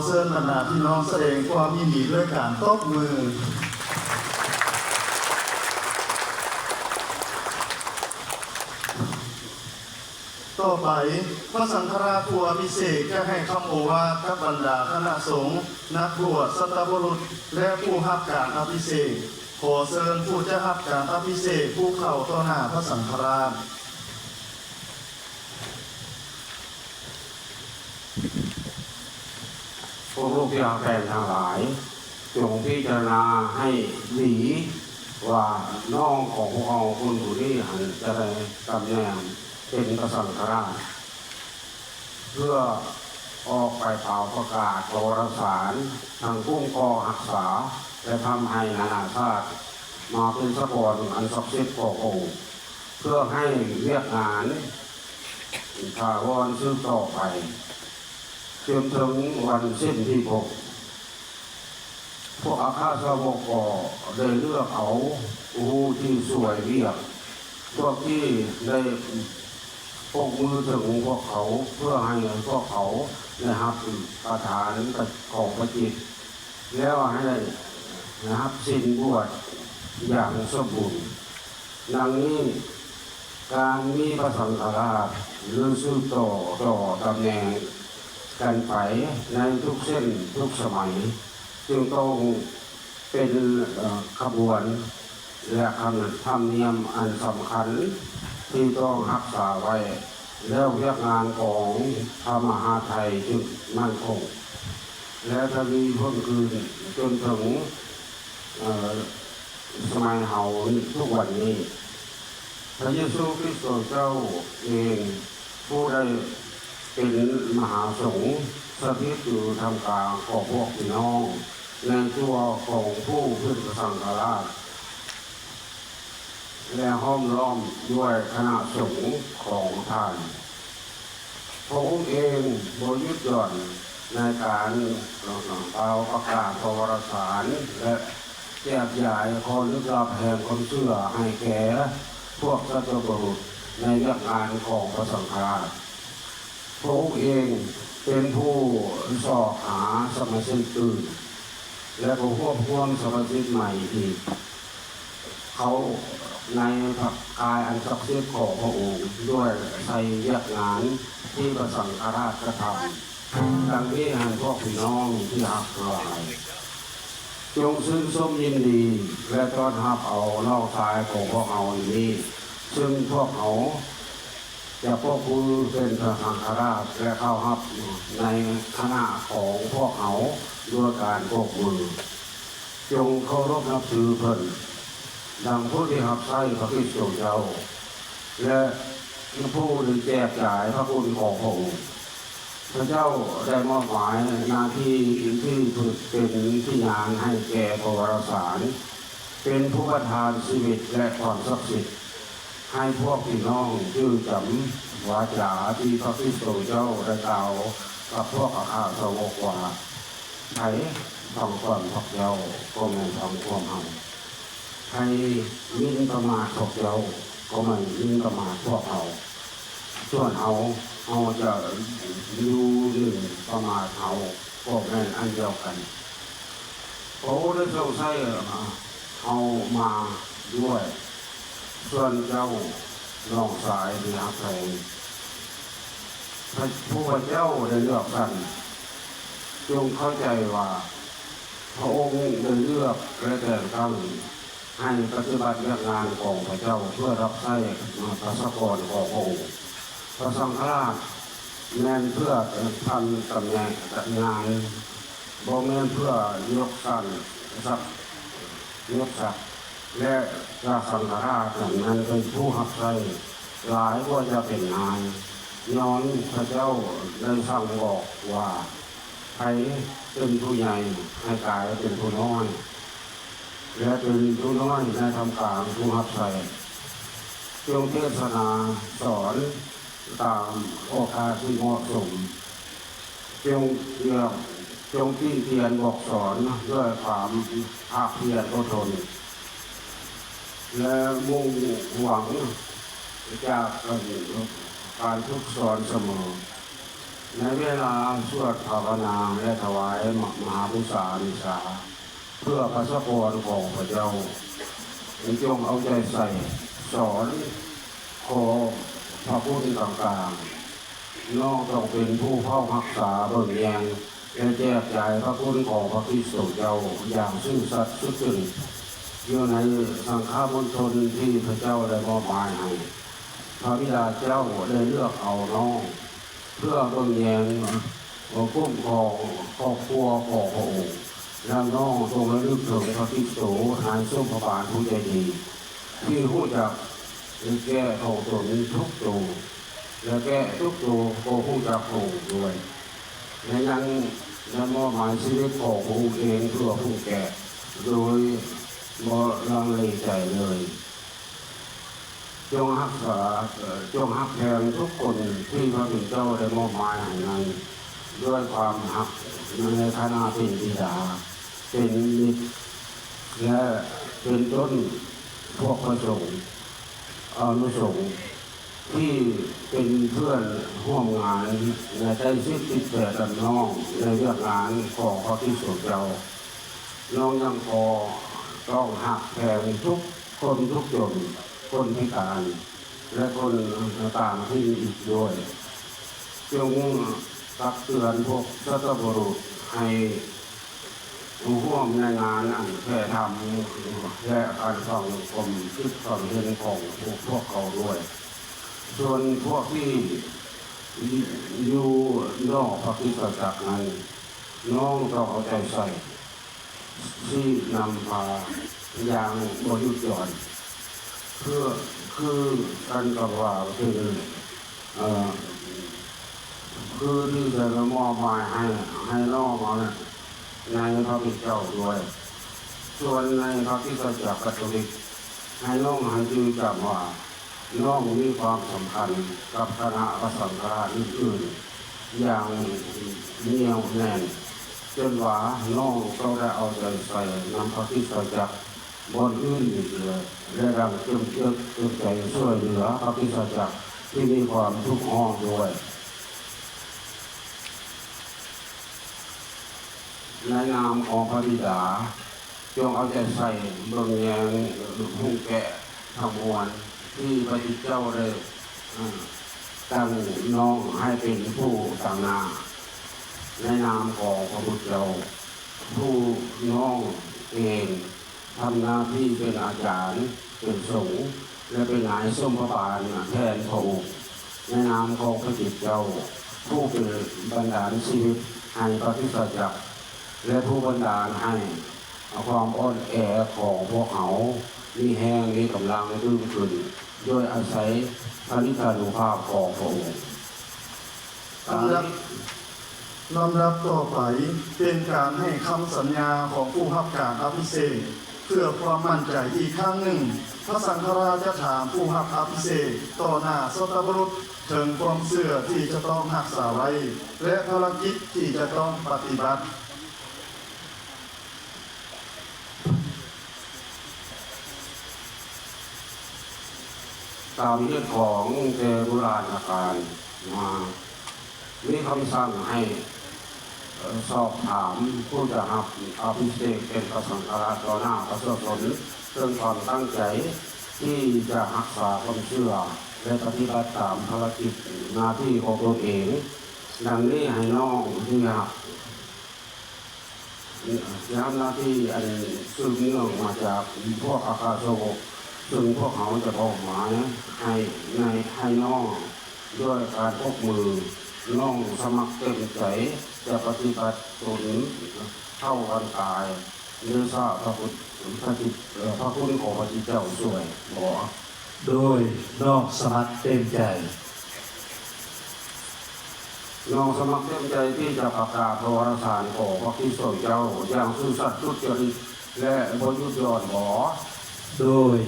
ເຊີນບັນດາພີ່ນ້ອງສະແດງຄວາມຍິນດີດ້ວຍການຕົບມື. ຕໍ່ໄປ, ພະສັງຄະລາດຜູ້ອະພິເສກຈະໃຫ້ຄຳໂອວາດກັບບັນດາຄະນະສົງ, ນັກບວດ, ສັດຕະບຸລຸດ ແລະ ຜູ້ຮັບການອະພິເສກ. ຂໍເຊີນຜູ້ຈະຮັບການອະພິເສກ ຜູ້ເຂົ້າຕໍ່ໜ້າພະສັງຄະລາດ. ພວກລູກທີ່ຮັກແພງທັງຫຼາຍ, ຈົ່ງພິຈາລະນາໃຫ້ດີວ່າ ນ້ອງຂອງພວກເຮົາຄົນຜູ້ນີ້ຫັ້ນຈະໄດ້ຕຳແໜ່ງເປັນພະສັງຄະລາດ ເພື່ອອອກໄປເປົ່າປະກາດປະຫວັດສາດ ທັງຄຸ້ມຄອງຮັກສາ ແລະ ທຳໃຫ້ນານາຊາດມາເປັນສະກອນອັນສັກສິດຂອງພະອົງ ເພື່ອໃຫ້ວຽກງານຖາວອນສືບຕໍ່ໄປ ຈົນເຖິງວັນສິ້ນທີ່ພົກ. ພວກອັກຄະສາວົກກໍໄດ້ເລືອກເອົາຜູ້ທີ່ຊ່ວຍວຽກ ພວກທີ່ໄດ້ປົບມືເຖິງພວກເຂົາ ເພື່ອໃຫ້ພວກເຂົາໄດ້ຮັບປະທານຂອງພະຈິດ ແລ້ວໃຫ້ໄດ້ຮັບສິນບວດຢ່າງສົມບູນ. ດັ່ງນີ້, ການມີພະສັງຄະລາດ ຫຼື ສືບຕໍ່ ຕໍ່ຕຳແໜ່ງກັນໄປໃນທຸກເສັ້ນທຸກສະໄໝ ຈຶ່ງຕ້ອງເປັນ ເອີ ຂະບວນ ແລະ ຂະນະທຳນຽມອັນສຳຄັນທີ່ຕ້ອງຮັກສາໄວ້ ແລ້ວວຽກງານຂອງພະມະຫາໄທຈຶ່ງໝັ້ນຄົງ ແລະ ທະວີເພີ່ມຂຶ້ນຈົນເຖິງ ເອີ ສະໄໝເຮົາທຸກວັນນີ້. ພະເຢຊູຄຣິສເຈົ້າເອງ ຜູ້ໄດ້ເປັນມະຫາສົງ ສະຖິດຢູ່ທ່າມກາງຂອງພວກພີ່ນ້ອງ ໃນຕົວຂອງຜູ້ເປັນພະສັງຄະລາດ ແລະ ຫ້ອມລ້ອມດ້ວຍຄະນະສົງຂອງທ່ານ. ພະອົງເອງບໍ່ຢຸດຢ່ອນໃນການເປົ່າປະກາດປະຫວັດສາດ ແລະ ແຈກຢາຍຂໍ້ລຶກລັບແຫ່ງຄວາມເຊື່ອໃຫ້ແກ່ພວກສັດຕະບຸລຸດໃນວຽກງານຂອງພະສັງຄະລາດ. ພະອົງເອງເປັນຜູ້ຊອກຫາສະມາຊິກຕື່ມ ແລະ ກໍຮວບຮວມສະມາຊິກໃໝ່ອີກ ເຂົ້າໃນພະກາຍອັນສັກສິດຂອງພະອົງ ດ້ວຍໃສ່ວຽກງານທີ່ພະສັງຄະລາດກະທຳ. ດັ່ງນີ້ຫັ້ນ ພວກພີ່ນ້ອງທີ່ຮັກທັງຫຼາຍ, ຈົ່ງຊື່ນຊົມຍິນດີ ແລະ ຕ້ອນຮັບເອົານ້ອງຊາຍຂອງພວກເຮົານີ້ ຊຶ່ງພວກເຮົາ ຈະປົບມືເປັນພະສັງຄະລາດ ແລະ ເຂົ້າຮັບໃນຄະນະຂອງພວກເຮົາດ້ວຍການປົບມື. ຈົ່ງເຄົາລົບນັບຖືເພິ່ນ ດັ່ງຜູ້ທີ່ຮັບໃຊ້ພະຄຣິສຕເຈົ້າ ແລະ ຜູ້ໄດ້ແຈກຢາຍພະຄຸນຂອງພະອົງ. ພະເຈົ້າໄດ້ມອບໝາຍໜ້າທີ່ທີ່ເປັນພິຍານໃຫ້ແກ່ປະຫວັດສາດ ເປັນຜູ້ປະທານຊີວິດ ແລະ ຄວາມສັກສິດ ໃຫ້ພວກພີ່ນ້ອງຈື່ຈຳວາຈາທີ່ພະຄຣິສຕເຈົ້າໄດ້ກ່າວກັບພວກອັກຄະສາວົກວ່າ, ໃຜຟັງຄວາມພວກເຈົ້າກໍແມ່ນຟັງຄວາມເຮົາ, ໃຜໝິ່ນປະໝາດພວກເຈົ້າກໍແມ່ນໝິ່ນປະໝາດພວກເຮົາ, ສ່ວນເຮົາ, ເຮົາຈະຢູ່ໜຶ່ງປະໝາດເຮົາ ກໍແມ່ນອັນດຽວກັນ. ພະອົງໄດ້ຊົງໃຊ້ເຮົາມາດ້ວຍ, ສ່ວນເຈົ້າ ນ້ອງຊາຍທີ່ຮັກແພງ ຜູ້ພະເຈົ້າໄດ້ເລືອກສັນ, ຈົ່ງເຂົ້າໃຈວ່າ ພະອົງໄດ້ເລືອກ ແລະ ແຕ່ງຕັ້ງ ໃຫ້ປະຕິບັດວຽກງານຂອງພະເຈົ້າ ເພື່ອຮັບໃຊ້ປະຊາກອນຂອງພະອົງ. ພະສັງຄະລາດແມ່ນເພື່ອພັນຕຳແໜ່ງງານ, ບໍ່ແມ່ນເພື່ອຍົກສັນສັກ, ຍົກສັກ ແລະ ພະສັງຄະລາດນັ້ນແມ່ນເປັນຜູ້ຮັບໃຊ້ຫຼາຍກວ່າຈະເປັນນາຍ, ຍ້ອນພະເຈົ້າໄດ້ສັ່ງບອກວ່າ ໃຜເປັນຜູ້ໃຫຍ່ໃຫ້ກາຍເປັນຜູ້ນ້ອຍ ແລະ ເປັນຜູ້ນ້ອຍໃນທ່າມກາງຜູ້ຮັບໃຊ້. ຈົ່ງເທດສະໜາສອນຕາມໂອກາດທີ່ເໝາະສົມ. ຈົ່ງ, ຈົ່ງຕິຕຽນບອກສອນດ້ວຍຄວາມພາກພຽນອົດທົນ ແລະ ມຸ່ງຫວັງຈາກການຝຶກສອນສະເໝີ. ໃນເວລາສວດພາວະນາ ແລະ ຖວາຍມະຫາບູຊາມິສາ ເພື່ອປະຊາກອນຂອງພະເຈົ້າ, ຈົ່ງເອົາໃຈໃສ່ສອນ ຂໍພະຄຸນຕ່າງໆ. ນ້ອງຕ້ອງເປັນຜູ້ເຝົ້າຮັກສາເບິ່ງແຍງ ແລະ ແຈກຈ່າຍພະຄຸນຂອງພະຄຣິສຕເຈົ້າຢ່າງຊື່ສັດສຸດຈະລິດ ຢູ່ໃນສັງຄະມົນຊົນທີ່ພະເຈົ້າໄດ້ມອບໝາຍໃຫ້. ພະບິດາເຈົ້າໄດ້ເລືອກເອົານ້ອງ ເພື່ອເບິ່ງແຍງຄຸ້ມຄອງຄອບຄົວຂອງພະອົງ, ແລະ ນ້ອງຈົ່ງລະລຶກເຖິງພະຄຣິສໂຕ ນາຍສົມພະບານຜູ້ໃຈດີ ທີ່ຮູ້ຈັກແກະຂອງຕົນທຸກໂຕ ແລະ ແກະທຸກໂຕກໍຮູ້ຈັກພະອົງດ້ວຍ ແລະ ຍັງໄດ້ມອບໝາຍຊີວິດຂອງພະອົງເອງເພື່ອຜູ້ແກະ ໂດຍບໍ່ລັງເລໃຈເລີຍ. ຈົ່ງຮັກສາ, ເອີ່, ຈົ່ງຮັກແພງທຸກຄົນທີ່ພະຜູ້ເປັນເຈົ້າໄດ້ມອບໝາຍໃຫ້ນັ້ນ ດ້ວຍຄວາມຮັກໃນຖານະເປັນບິດາ, ເປັນມິດ ແລະ ເປັນຕົ້ນພວກພະສົງ ອານຸສົງ ທີ່ເປັນເພື່ອນຮ່ວມງານ ແລະ ໃກ້ຊິດຕິດແປດກັບນ້ອງໃນວຽກງານຂອງພະຄຣິສຕເຈົ້າ. ນ້ອງຍັງຂໍຕ້ອງຮັກແພງທຸກຄົນທຸກຈົນ, ຄົນພິການ ແລະ ຄົນຕ່າງຖິ່ນອີກດ້ວຍ. ຈົ່ງຕັກເຕືອນພວກສັດຕະບຸລຸດໃຫ້ ຜູ້ຮ່ວມໃນງານອັນແຜ່ທຳ ແລະ ການຟັງຄວາມຄິດຄວາມເຫັນຂອງພວກເຂົາດ້ວຍ. ສ່ວນພວກທີ່ຢູ່ນອກພະຄຣິສຕະຈັກນັ້ນ, ນ້ອງຕ້ອງເອົາໃຈໃສ່ຊີ້ນຳພາຢ່າງບໍ່ຢຸດຢ່ອນ ເພື່ອ ຄືກັນກັບວ່າເປັນ ເອີ່ ຄືທີ່ຈະມອບໝາຍໃຫ້ ໃຫ້ນ້ອງໃນພະຄຸນເຈົ້າດ້ວຍ. ສ່ວນໃນພະຄຣິສຕະຈັກກາໂຕລິກ, ໃຫ້ນ້ອງໃຫ້ຈື່ຈຳວ່າ ນ້ອງມີຄວາມສຳຄັນກັບຄະນະພະສັງຄະລາດອື່ນໆຢ່າງໜຽວແໜ້ນ, ຈົນວ່ານ້ອງຕ້ອງໄດ້ເອົາໃຈໃສ່ນຳພະຄຣິສຕະຈັກ ບ່ອນອື່ນອີກເລີຍ ແລະ ຍັງເຕັມເອົກເຕັມໃຈຊ່ວຍເຫຼືອພະຄຣິສຕະຈັກທີ່ມີຄວາມທຸກຮ້ອນດ້ວຍ. ໃນນາມຂອງພະບິດາ, ຈົ່ງເອົາໃຈໃສ່ເບິ່ງແຍງຮຸ່ງແກະທັງມວນທີ່ພະຄຣິສເຈົ້າໄດ້ ເອີ່ ຕັ້ງນ້ອງໃຫ້ເປັນຜູ້ຕາງໜ້າ. ໃນນາມຂອງພະພຸດທະເຈົ້າ, ຜູ້ນ້ອງເອງ ທຳໜ້າທີ່ເປັນອາຈານ, ເປັນສົງ ແລະ ເປັນນາຍສົມພະບານແທນພະອົງ. ໃນນາມຂອງພະຄຣິສເຈົ້າ ຜູ້ເປັນບັນດານຊີວິດໃຫ້ພະຄຣິສຕະຈັກ ແລະ ຜູ້ບັນດານໃຫ້ຄວາມອ່ອນແອຂອງພວກເຮົາມີແຮງ, ມີກຳລັງຕື່ມຂຶ້ນ ໂດຍອາໄສພະລິດທານຸພາບຂອງພະອົງ. ລຳດັບ ລຳດັບຕໍ່ໄປເປັນການໃຫ້ຄຳສັນຍາຂອງຜູ້ຮັບການອະພິເສກ. ເພື່ອຄວາມໝັ້ນໃຈອີກຄັ້ງໜຶ່ງ, ພະສັງຄະລາຈະຖາມຜູ້ຮັບອະພິເສກຕໍ່ໜ້າສັດຕະບຸລຸດເຖິງຄວາມເຊື່ອທີ່ຈະຕ້ອງຮັກສາໄວ້ ແລະ ພາລະກິດທີ່ຈະຕ້ອງປະຕິບັດ. ຕາມຮີດຄອງແຕ່ບູຮານນະການມາ, ມີຄຳສັ່ງໃຫ້ ເອີ່ ສອບຖາມຜູ້ຈະຮັບອະພິເສກເປັນພະສັງຄະລາດຕໍ່ໜ້າປະຊາຊົນ ເຖິງຄວາມຕັ້ງໃຈທີ່ຈະຮັກສາຄວາມເຊື່ອ ແລະ ປະຕິບັດຕາມພາລະກິດໜ້າທີ່ຂອງຕົນເອງ. ດັ່ງນີ້ໃຫ້ນ້ອງທີ່ຮັບ ຈະທຳໜ້າທີ່ອັນສືບເນື່ອງມາຈາກພວກອັກຄະສາວົກ ເຊິ່ງພວກເຮົາຈະມອບໝາຍໃຫ້ ໃນ ໃຫ້ນ້ອງດ້ວຍການປົບມື. ນ້ອງສະໝັກເຕັມໃຈຈະປະຕິບັດຕົນເທົ່າວັນຕາຍ ເດຊະພະຄຸນ ພະຈິດ ເອີ່ ພະຄຸນຂອງພະຄຣິສຕເຈົ້າຊ່ວຍບໍ? ໂດຍ ນ້ອງສະໝັກເຕັມໃຈ. ນ້ອງສະໝັກເຕັມໃຈທີ່ຈະປະກາດພະວາລະສານຂອງພະຄຣິສຕເຈົ້າຢ່າງຊື່ສັດສຸດຈະລິດ ແລະ ບໍ່ຢຸດຢ່ອນບໍ? ໂດຍ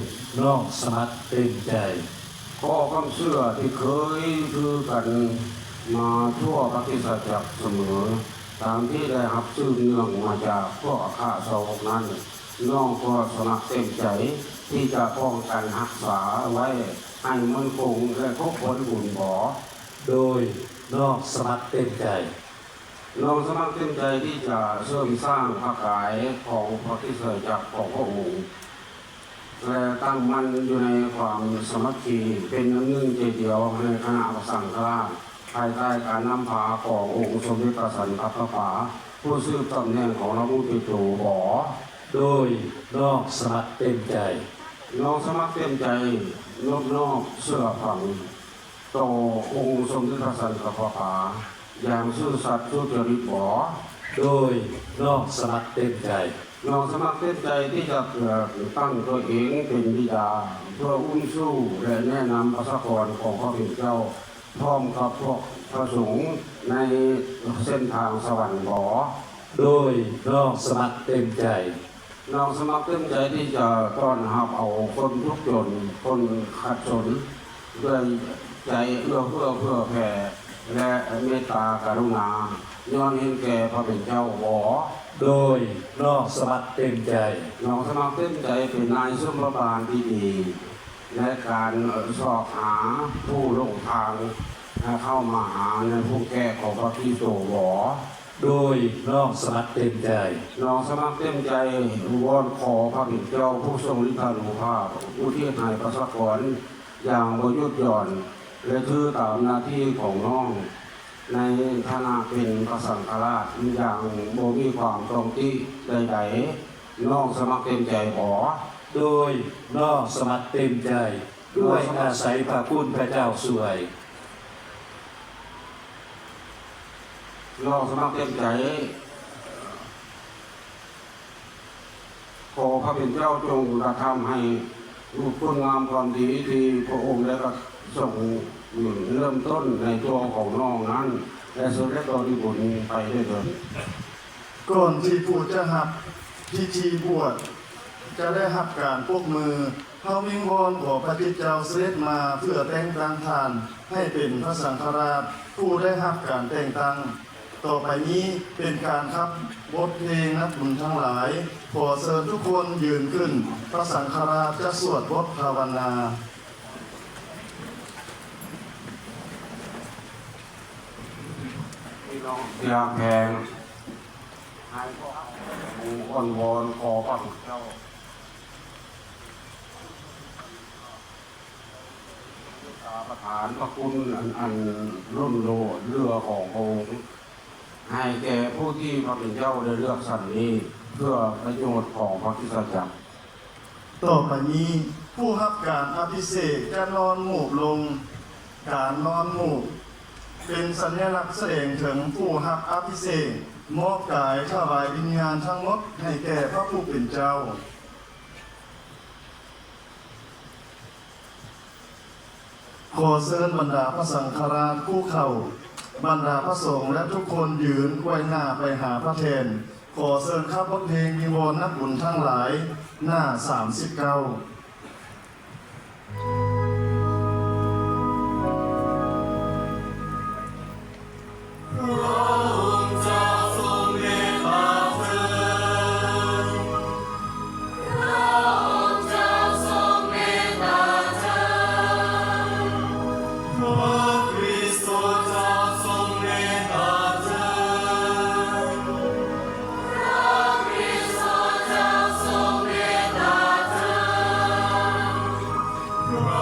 ນ້ອງສະໝັກເຕັມໃຈ. ຂໍ້ຄວາມເຊື່ອທີ່ເຄີຍຖືກັນມາທົ່ວພະຄຣິສຕະຈັກສະເໝີ, ຕາມທີ່ໄດ້ຮັບສືບເນື່ອງມາຈາກພວກອັກຄະສາວົກນັ້ນ, ນ້ອງກໍສະໝັກເຕັມໃຈທີ່ຈະປ້ອງກັນຮັກສາໄວ້ໃຫ້ໝັ້ນຄົງ ແລະ ຄົບບໍລິບູນບໍ? ໂດຍ ນ້ອງສະໝັກເຕັມໃຈ. ນ້ອງສະໝັກເຕັມໃຈທີ່ຈະເສີມສ້າງພະກາຍຂອງພະຄຣິສຕະຈັກຂອງພະອົງ ແລະ ຕັ້ງໝັ້ນຢູ່ໃນຄວາມສາມັກຄີ ເປັນນ້ຳໜຶ່ງໃຈດຽວໃນຄະນະພະສັງຄະລາດ ພາຍໃຕ້ການນຳພາຂອງອົງສົມເດັດພະສັນຕະປາປາ ຜູ້ສືບຕຳແໜ່ງຂອງລະມຸງເປໂຕບໍ? ໂດຍ ນ້ອງສະໝັກເຕັມໃຈ. ນ້ອງສະໝັກເຕັມໃຈ ນົບນ້ອມເຊື່ອຟັງຕໍ່ອົງສົມເດັດພະສັນຕະປາປາ ຢ່າງຊື່ສັດສຸຈະລິດບໍ? ໂດຍ ນ້ອງສະໝັກເຕັມໃຈ. ນ້ອງສະໝັກເຕັມໃຈທີ່ຈະ ເອີ ຕັ້ງຕົວເອງເປັນບິດາ ເພື່ອອຸ້ມຊູ ແລະ ແນະນຳປະຊາກອນຂອງພະເປັນເຈົ້າ ພ້ອມກັບພວກພະສົງໃນເສັ້ນທາງສະຫວັນບໍ? ໂດຍ ນ້ອງສະໝັກເຕັມໃຈ. ນ້ອງສະໝັກເຕັມໃຈທີ່ຈະຕ້ອນຮັບເອົາຄົນທຸກຈົນ, ຄົນຂັດສົນ ດ້ວຍໃຈເອື້ອເຟື້ອເຜື່ອແຜ່ ແລະ ເມດຕາກະລຸນາ ຍ້ອນເຫັນແກ່ພະເປັນເຈົ້າບໍ? ໂດຍ ນ້ອງສະໝັກເຕັມໃຈ. ນ້ອງສະໝັກເຕັມໃຈເປັນນາຍຊຸມພະບານທີ່ດີ ໃນການຊອກຫາຜູ້ຫຼົງທາງ ໃຫ້ເຂົ້າມາຫາໃນພວງແກະຂອງພະຄຣິສໂຕບໍ? ໂດຍ ນ້ອງສະໝັກເຕັມໃຈ. ນ້ອງສະໝັກເຕັມໃຈວອນຂໍພະເປັນເຈົ້າຜູ້ຊົງລິດທານຸພາບ ອຸທິດໃຫ້ປະຊາກອນຢ່າງບໍ່ຢຸດຢ່ອນ ແລະ ຖືຕາມໜ້າທີ່ຂອງນ້ອງ ໃນຖານະເປັນພະສັງຄະລາດ ຢ່າງບໍ່ມີຄວາມຕ້ອງຕິໃດໆ. ນ້ອງສະໝັກເຕັມໃຈບໍ? ໂດຍ ນ້ອງສະໝັກເຕັມໃຈ. ດ້ວຍອາໄສພະຄຸນພະເຈົ້າຊ່ວຍ. ນ້ອງສະໝັກເຕັມໃຈ ຂໍພະເປັນເຈົ້າຈົ່ງກະທຳໃຫ້ຄຸນງາມຄວາມດີທີ່ພະອົງໄດ້ປະສົງເລີ່ມຕົ້ນໃນຕົວຂອງນ້ອງນັ້ນ ແລະ ສຳເລັດບໍລິບູນໄປເດີ. ກ່ອນທີ່ຜູ້ຈະຮັບພິທີບວດຈະໄດ້ຮັບການປົບມື, ເຮົາວິງວອນຂໍພະຄຣິດເຈົ້າສະເດັດມາເພື່ອແຕ່ງຕັ້ງທ່ານໃຫ້ເປັນພະສັງຄະລາດຜູ້ໄດ້ຮັບການແຕ່ງຕັ້ງ. ຕໍ່ໄປນີ້ເປັນການຂັບບົດເພງນັກບຸນທັງຫຼາຍ. ຂໍເຊີນທຸກຄົນຢືນຂຶ້ນ, ພະສັງຄະລາດຈະສວດບົດພາວະນາ. ພີ່ນ້ອງທີ່ຮັກແພງ ໃຫ້ພວກເຮົາອ້ອນວອນຂໍພະຄຸນເຈົ້າ ປະທານພະຄຸນອັນ ອັນລົ້ນໂລດເຫຼືອຂອງພະອົງ ໃຫ້ແກ່ຜູ້ທີ່ພະເປັນເຈົ້າໄດ້ເລືອກສັນນີ້ ເພື່ອປະໂຫຍດຂອງພະຄຣິສຕະຈັກ. ຕໍ່ໄປນີ້ ຜູ້ຮັບການອະພິເສກຈະນອນໝູບລົງ. ການນອນໝູບເປັນສັນຍະລັກສະແດງເຖິງຜູ້ຮັບອະພິເສກ, ມອບກາຍຖວາຍວິນຍານທັງໝົດໃຫ້ແກ່ພະຜູ້ເປັນເຈົ້າ. ຂໍເຊີນບັນດາພະສັງຄະລາດ, ຄູ່ເຂົ້າ, ບັນດາພະສົງ ແລະ ທຸກຄົນຢືນໄກວໜ້າໄປຫາພະແທ່ນ. ຂໍເຊີນຂັບບົດເພງວິງວອນນັກບຸນທັງຫຼາຍ ໜ້າສາມສິບເກົ້າ. ພະອົງເຈົ້າຊົງເມດຕາເທີນ. ພະອົງເຈົ້າຊົງເມດຕາເທີນ. ພະຄຣິສຕະເຈົ້າຊົງເມດຕາເທີນ. ພະຄຣິສຕະເຈົ້າຊົງເມດຕາເທີນ. ພະ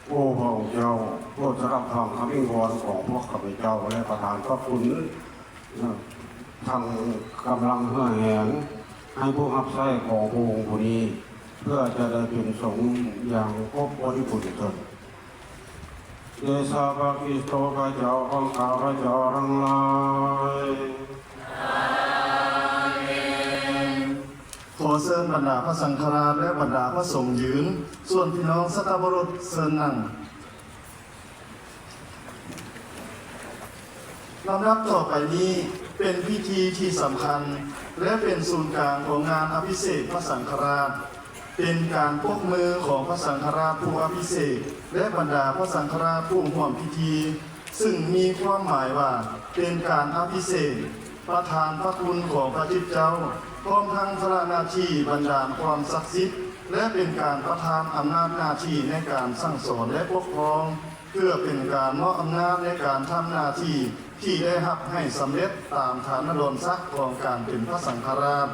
ໂອ້ ພະອົງເຈົ້າ, ໂປດສະດັບຟັງຄຳວິງວອນຂອງພວກຂ້າພະເຈົ້າ ແລະ ປະທານພະຄຸນທັງກຳລັງເຫື່ອແຮງ ໃຫ້ຜູ້ຮັບໃຊ້ຂອງພະອົງຜູ້ນີ້ ເພື່ອຈະໄດ້ເປັນສົງຢ່າງຄົບບໍລິບູນເທີ້ນ. ເດຊະພະຄຣິສໂຕພະເຈົ້າຂອງຂ້າພະເຈົ້າທັງຫຼາຍ. ຂໍເຊີນບັນດາພະສັງຄະລາດ ແລະ ບັນດາພະສົງຢືນ, ສ່ວນພີ່ນ້ອງສັດທະບຸລຸດເຊີນນັ່ງ. ລຳດັບຕໍ່ໄປນີ້ເປັນພິທີທີ່ສຳຄັນ ແລະ ເປັນສູນກາງຂອງງານອະພິເສກພະສັງຄະລາດ. ເປັນການປົບມືຂອງພະສັງຄະລາດຜູ້ອະພິເສກ ແລະ ບັນດາພະສັງຄະລາດຜູ້ຮ່ວມພິທີ, ຊຶ່ງມີຄວາມໝາຍວ່າເປັນການອະພິເສກປະທານພະຄຸນຂອງພະຈິດເຈົ້າ, ພ້ອມທັງພາລະໜ້າທີ່ບັນດານຄວາມສັກສິດ ແລະ ເປັນການປະທານອຳນາດໜ້າທີ່ໃນການສັ່ງສອນ ແລະ ປົກຄອງ, ເພື່ອເປັນການມອບອຳນາດໃນການທຳໜ້າທີ່ທີ່ໄດ້ຮັບໃຫ້ສຳເລັດຕາມຖານະດອນສັກຂອງການເປັນພະສັງຄະລາດ.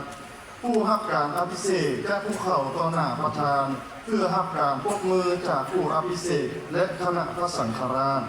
ຜູ້ຮັບການອະພິເສກຈະຄຸກເຂົ່າຕໍ່ໜ້າປະທານ ເພື່ອຮັບການປົບມືຈາກຜູ້ອະພິເສກ ແລະ ຄະນະພະສັງຄະລາດ.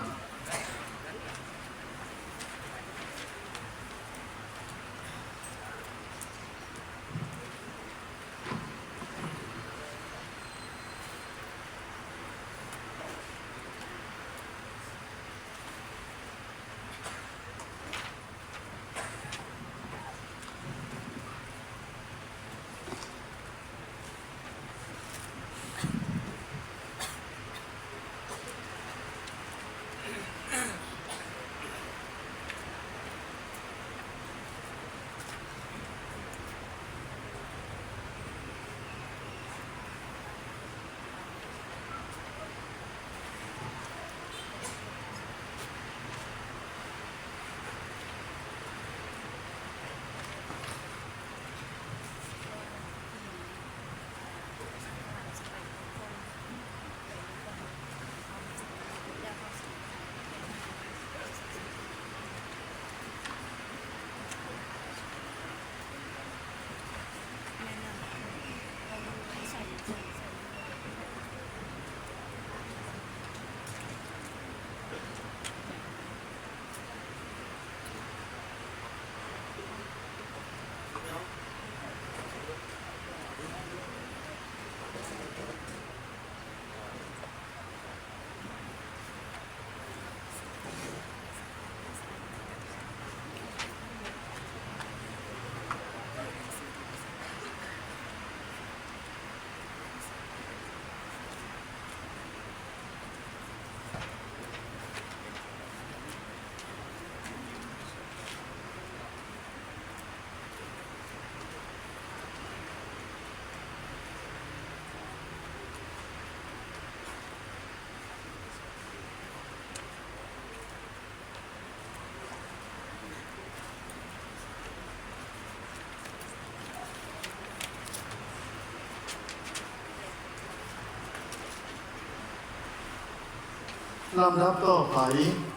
ລຳດັບຕໍ່ໄປ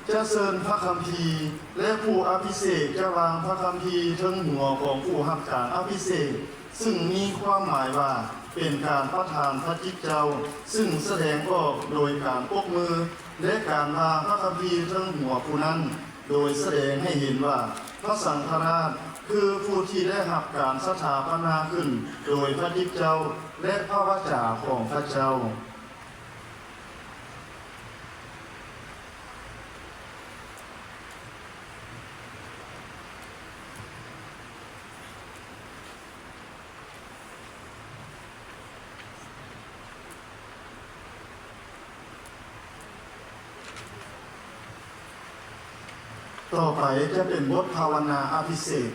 ຈະເຊີນພະຄຳພີ ແລະ ຜູ້ອະພິເສກຈະວາງພະຄຳພີເທິງຫົວຂອງຜູ້ຮັບການອະພິເສກ, ຊຶ່ງມີຄວາມໝາຍວ່າເປັນການປະທານພະຈິດເຈົ້າ, ຊຶ່ງສະແດງອອກໂດຍການປົບມື ແລະ ການວາງພະຄຳພີເທິງຫົວຜູ້ນັ້ນ, ໂດຍສະແດງໃຫ້ເຫັນວ່າພະສັງຄະລາດຄືຜູ້ທີ່ໄດ້ຮັບການສະຖາປະນາຂຶ້ນໂດຍພະຈິດເຈົ້າ ແລະ ພະວາຈາຂອງພະເຈົ້າ. ຕໍ່ໄປຈະເປັນບົດພາວະນາອະພິເສກ.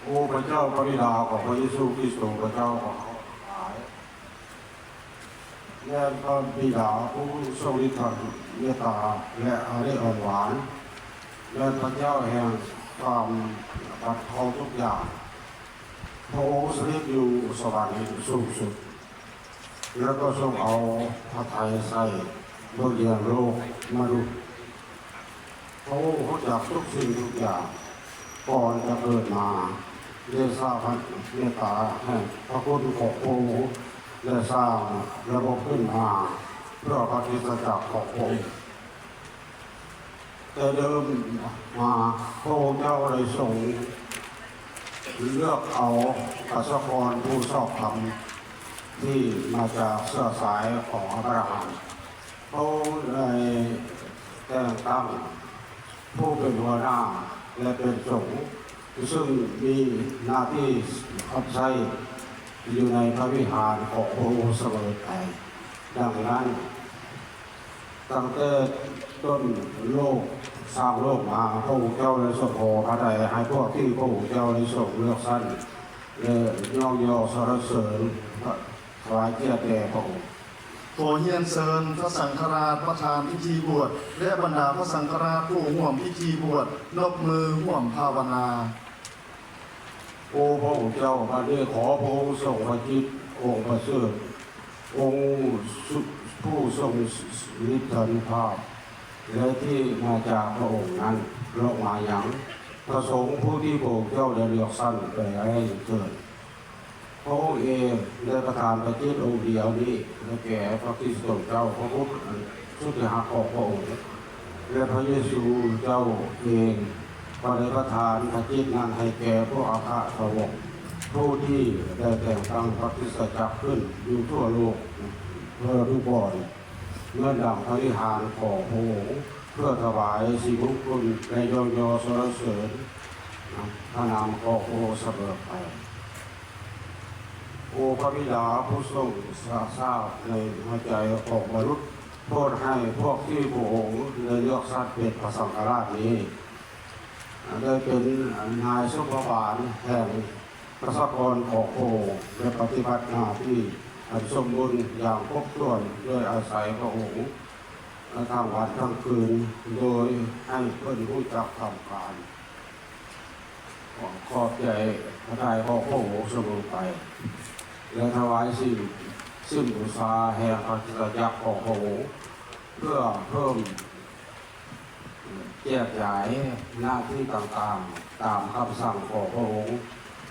ໂອ້ ພະເຈົ້າພະບິດາຂອງພະເຢຊູຄຣິສໂຕ ພະເຈົ້າຂອງເຮົາທັງຫຼາຍ, ແລະ ພະບິດາຜູ້ຊົງລິດທານຸເມດຕາ ແລະ ອາລິອອນຫວານ, ແລະ ພະເຈົ້າແຫ່ງຄວາມບັນເທົາທຸກຢ່າງ. ພະອົງສະຖິດຢູ່ສະຫວັນສູງສຸດ ແລ້ວກໍຊົງເອົາພະໄທໃສ່ເບິ່ງແຍງໂລກມະນຸດ. ພະອົງຮູ້ຈັກທຸກສິ່ງທຸກຢ່າງ ກ່ອນຈະເກີດມາ. ເດຊະພະເມດຕາແຫ່ງພະຄຸນຂອງພະອົງ ໄດ້ສ້າງລະບົບຂຶ້ນມາເພື່ອພະຄຣິສຕະຈັກຂອງພະອົງ. ແຕ່ເດີມມາ ພະອົງເຈົ້າໄດ້ຊົງເລືອກເອົາປະຊາກອນຜູ້ຊອບທຳທີ່ມາຈາກເຊື້ອສາຍຂອງອາບຣາຮາມ. ພະອົງໄດ້ແຕ່ງຕັ້ງຜູ້ເປັນຫົວໜ້າ ແລະ ເປັນສົງ ຊຶ່ງມີໜ້າທີ່ຮັບໃຊ້ຢູ່ໃນພະວິຫານຂອງພະອົງສະເໝີໄປ. ດັ່ງນັ້ນ, ຕັ້ງແຕ່ຕົ້ນໂລກ ສ້າງໂລກມາ, ພະອົງເຈົ້າໄດ້ຊົງພໍພະໄທໃຫ້ພວກທີ່ພະອົງເຈົ້າໄດ້ຊົງເລືອກສັນ ແລະ ຍ້ອງຍໍສັນລະເສີນ ຖວາຍກຽດແດ່ພະອົງ. ຂໍຮຽນເຊີນພະສັງຄະລາດປະທານພິທີບວດ ແລະ ບັນດາພະສັງຄະລາດຜູ້ຮ່ວມພິທີບວດ ນົບມືຮ່ວມພາວະນາ. ໂອພະອົງເຈົ້າ, ບັດນີ້ຂໍພະອົງຊົງພະຈິດອົງປະເສີດ, ອົງສຸ ຜູ້ຊົງລິດທານຸພາບ ແລະ ທີ່ມາຈາກພະອົງນັ້ນ ລົງມາຍັງພະສົງຜູ້ທີ່ພະອົງເຈົ້າໄດ້ເລືອກສັນໄປໃຫ້ເທີ້ນ. ພະອົງເອງໄດ້ປະທານພະຈິດອົງດຽວນີ້ໃຫ້ແກ່ພະຄຣິສໂຕເຈົ້າ, ພະບຸດອັນສຸດທີ່ຮັກຂອງພະອົງ ແລະ ພະເຢຊູເຈົ້າເອງກໍໄດ້ປະທານພະຈິດນັ້ນໃຫ້ແກ່ພວກອັກຄະສາວົກ ຜູ້ທີ່ໄດ້ແຕ່ງຕັ້ງພະຄຣິສຕະຈັກຂຶ້ນຢູ່ທົ່ວໂລກ ເພື່ອທຸກບ່ອນ ເໝືອນດັ່ງພະວິຫານຂອງພະອົງ, ເພື່ອຖວາຍສີມຸງຄຸນ ແລະ ຍ້ອງຍໍສັນລະເສີນພະນາມຂອງພະອົງສະເໝີໄປ. ໂອພະບິດາຜູ້ຊົງຊາບໃນຫົວໃຈຂອງມະນຸດ, ໂປດໃຫ້ພວກທີ່ພະອົງໄດ້ເລືອກສັນເປັນພະສັງຄະລາດນີ້ ໄດ້ເປັນນາຍສົມພະບານແຫ່ງປະຊາກອນຂອງພະອົງ ແລະ ປະຕິບັດໜ້າທີ່ອັນສົມບູນຢ່າງຄົບຖ້ວນໂດຍອາໄສພະອົງທັງວັນທັງຄືນ, ໂດຍໃຫ້ເພິ່ນຮູ້ຈັກທຳການ ຂອບໃຈພະໄທຂອງພະອົງສະເໝີໄປ ແລະ ຖວາຍສິ່ງ ສິ່ງບູຊາແຫ່ງພະຄຣິສຕະຈັກຂອງພະອົງ ເພື່ອເພີ່ມແຈກຢາຍໜ້າທີ່ຕ່າງໆ ຕາມຄຳສັ່ງຂອງພະອົງ,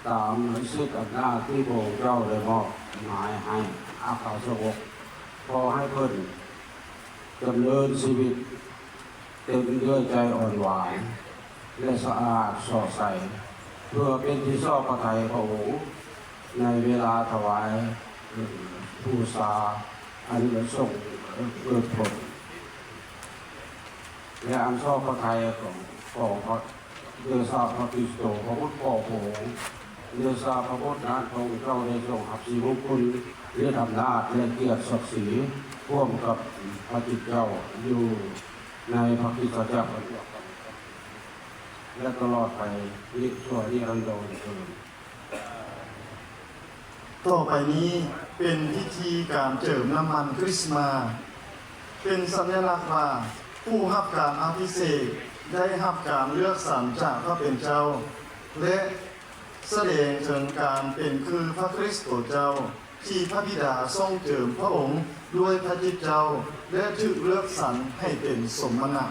ຕາມສິດອຳນາດທີ່ພະອົງເຈົ້າໄດ້ມອບໝາຍໃຫ້ອັກຄະສາວົກ. ຂໍໃຫ້ເພິ່ນ ດຳເນີນຊີວິດເຕັມດ້ວຍໃຈອ່ອນຫວານ ແລະ ສະອາດສອດໃສ ເພື່ອເປັນທີ່ຊອບພະໄທພະອົງ ໃນເວລາຖວາຍບູຊາອັນຊົງເກີດຜົນ ແລະ ອັນຊອບພະໄທຂອງ ຂອງພະ ເດຊະພະຄຣິສໂຕ ພະບຸດຂອງພະອົງ. ເດຊະພະບຸດນັ້ນ ພະອົງເຈົ້າໄດ້ຊົງຮັບສີມຸງຄຸນ ລະດັບອຳນາດ ແລະ ກຽດສັກສີ ຮ່ວມກັບພະຈິດເຈົ້າ ຢູ່ໃນພະຄຣິສຕະຈັກອັນດຽວກັນ ແລະ ຕະຫຼອດໄປນິ ຊົ່ວນິລັນດອນເທີນ. ຕໍ່ໄປນີ້ເປັນພິທີການເຈີມນ້ຳມັນຄຣິສມາ ເປັນສັນຍະລັກວ່າຜູ້ຮັບການອະພິເສກໄດ້ຮັບການເລືອກສັນຈາກພະເປັນເຈົ້າ ແລະ ສະແດງເຖິງການເປັນຄືພະຄຣິສໂຕເຈົ້າ ທີ່ພະບິດາຊົງເຈີມພະອົງດ້ວຍພະຈິດເຈົ້າ ແລະ ຖືກເລືອກສັນໃຫ້ເປັນສົມມະນະ.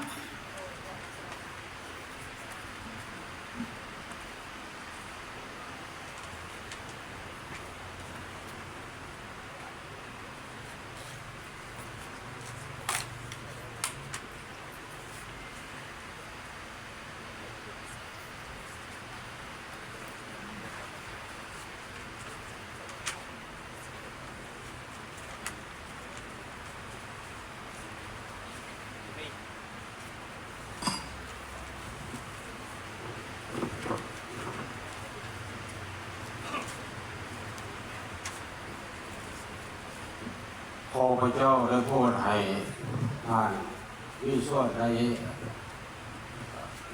ຂໍພະເຈົ້າໄດ້ໂປດໃຫ້ທ່ານມີສ່ວນໃນ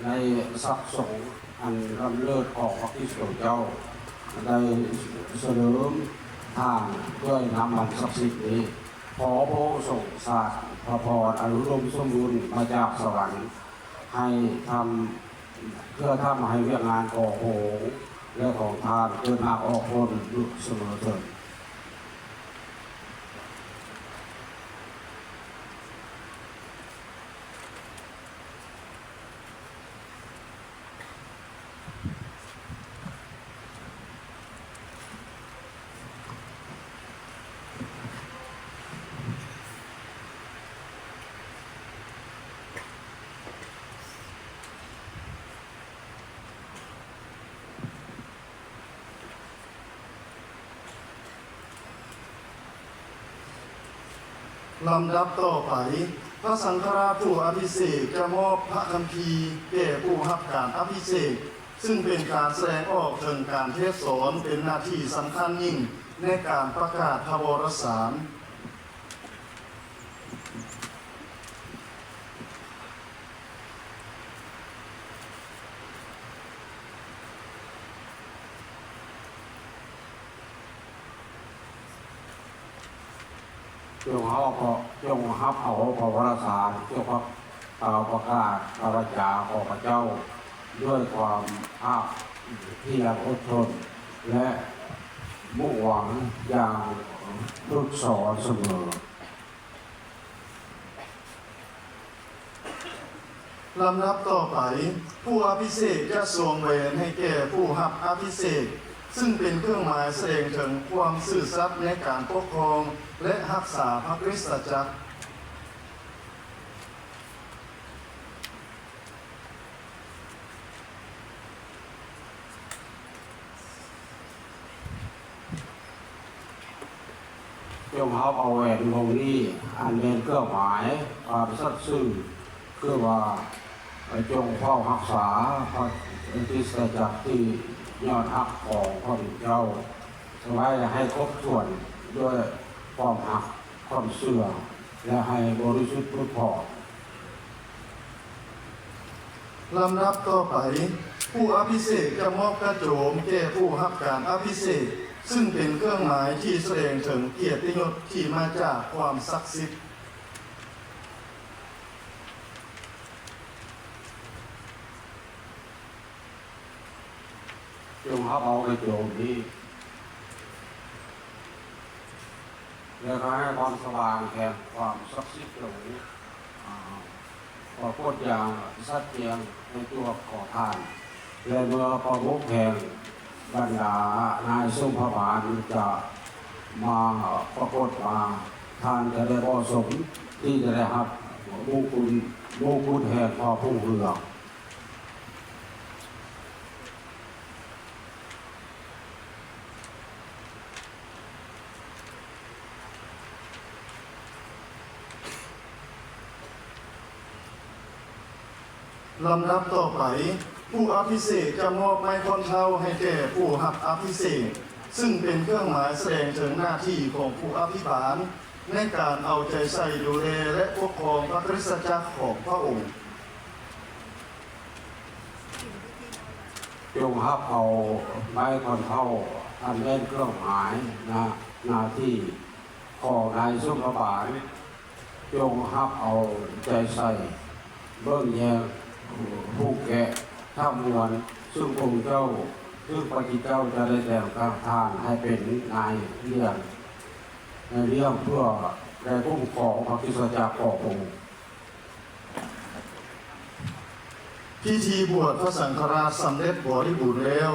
ໃນສັກສົງອັນລ້ຳເລີດຂອງພະຄຣິສໂຕເຈົ້າ ໄດ້ສະເຫຼີມທ່ານດ້ວຍນ້ຳມັນສັກສິດນີ້. ຂໍພະອົງຊົງສາດພະພອນອັນອຸດົມສົມບູນມາຈາກສະຫວັນ ໃຫ້ທຳ ເພື່ອທຳໃຫ້ວຽກງານຂອງພະອົງ ແລະຂອງທ່ານ ເກີດຮາກອອກຜົນຢູ່ສະເໝີເທີ້ນ. ລຳດັບຕໍ່ໄປ, ພະສັງຄະລາດຜູ້ອະພິເສກຈະມອບພະຄຳພີແກ່ຜູ້ຮັບການອະພິເສກ, ຊຶ່ງເປັນການສະແດງອອກເຖິງການເທດສອນເປັນໜ້າທີ່ສຳຄັນຍິ່ງໃນການປະກາດພະວໍລະສານ. ຈົ່ງເອົາ ຈົ່ງຮັບເອົາພະວໍລະສານ ຈົ່ງ ກ່າວປະກາດກາວວາຈາຂອງຂ້າພະເຈົ້າ ດ້ວຍຄວາມພາກພຽນອົດທົນ ແລະ ມຸ່ງຫວັງຢ່າງຝຶກສອນສະເໝີ. ລຳດັບຕໍ່ໄປ, ຜູ້ອະພິເສກຈະສວມແຫວນໃຫ້ແກ່ຜູ້ຮັບອະພິເສກ, ຊຶ່ງເປັນເຄື່ອງໝາຍສະແດງເຖິງຄວາມຊື່ສັດໃນການປົກຄອງ ແລະ ຮັກສາພະຄຣິສຕະຈັກ. ຈົ່ງຮັບເອົາແຫວນວົງນີ້ ອັນແມ່ນເຄື່ອງໝາຍຄວາມສັດຊື່ ຄືວ່າ ຈົ່ງເຝົ້າຮັກສາພະຄຣິສຕະຈັກທີ່ຍອດຮັກຂອງພະຜູ້ເຈົ້າ ໄວ້ໃຫ້ຄົບຖ້ວນດ້ວຍຄວາມຮັກ, ຄວາມເຊື່ອ ແລະ ໃຫ້ບໍລິສຸດຜຸດຜ່ອນ. ລຳດັບຕໍ່ໄປ, ຜູ້ອະພິເສກຈະມອບກະໂຈມແກ່ຜູ້ຮັບການອະພິເສກ, ຊຶ່ງເປັນເຄື່ອງໝາຍທີ່ສະແດງເຖິງກຽດຕິຍົດທີ່ມາຈາກຄວາມສັກສິດ. ຈົ່ງຮັບເອົາກະໂຈມນີ້ ແລະ ກໍໃຫ້ຄວາມສະຫວ່າງແຫ່ງຄວາມສັກສິດຈົງ ອາ ປາກົດຢ່າງຊັດແຈ້ງໃນຕົວຂອງທ່ານ ແລະ ເມື່ອປະມຸກແຫ່ງບັນດານາຍສົມພະບານຈະມາປາກົດມາ, ທ່ານຈະໄດ້ເໝາະສົມທີ່ຈະໄດ້ຮັບມຸກຸນ, ມຸກຸດແຫ່ງຄວາມຮຸ່ງເຮືອງ. ລຳດັບຕໍ່ໄປ, ຜູ້ອະພິເສກຈະມອບໄມ້ທ່ອນເທົ້າໃຫ້ແກ່ຜູ້ຮັບອະພິເສກ, ຊຶ່ງເປັນເຄື່ອງໝາຍສະແດງເຖິງໜ້າທີ່ຂອງຜູ້ອະພິບານ ໃນການເອົາໃຈໃສ່ດູແລ ແລະ ປົກຄອງພະຄຣິສຕະຈັກຂອງພະອົງ. ຈົ່ງຮັບເອົາໄມ້ທ່ອນເທົ້າ ອັນແມ່ນເຄື່ອງໝາຍໜ້າ, ໜ້າທີ່ຂອງນາຍສົມພະບານ. ຈົ່ງຮັບເອົາໃຈໃສ່, ເບິ່ງແຍງ, ຜູກແກະທັງມວນ, ຊຶ່ງພະອົງເຈົ້າ, ຊຶ່ງພະຄຣິສຕະເຈົ້າຈະໄດ້ແຕ່ງຕັ້ງທ່ານໃຫ້ເປັນນາຍລ້ຽງ, ນາຍລ້ຽງເພື່ອໄດ້ຄຸ້ມຄອງພະຄຣິສຕະຈັກຂອງພະອົງ. ພິທີບວດພະສັງຄະລາດສຳເລັດບໍລິບູນແລ້ວ,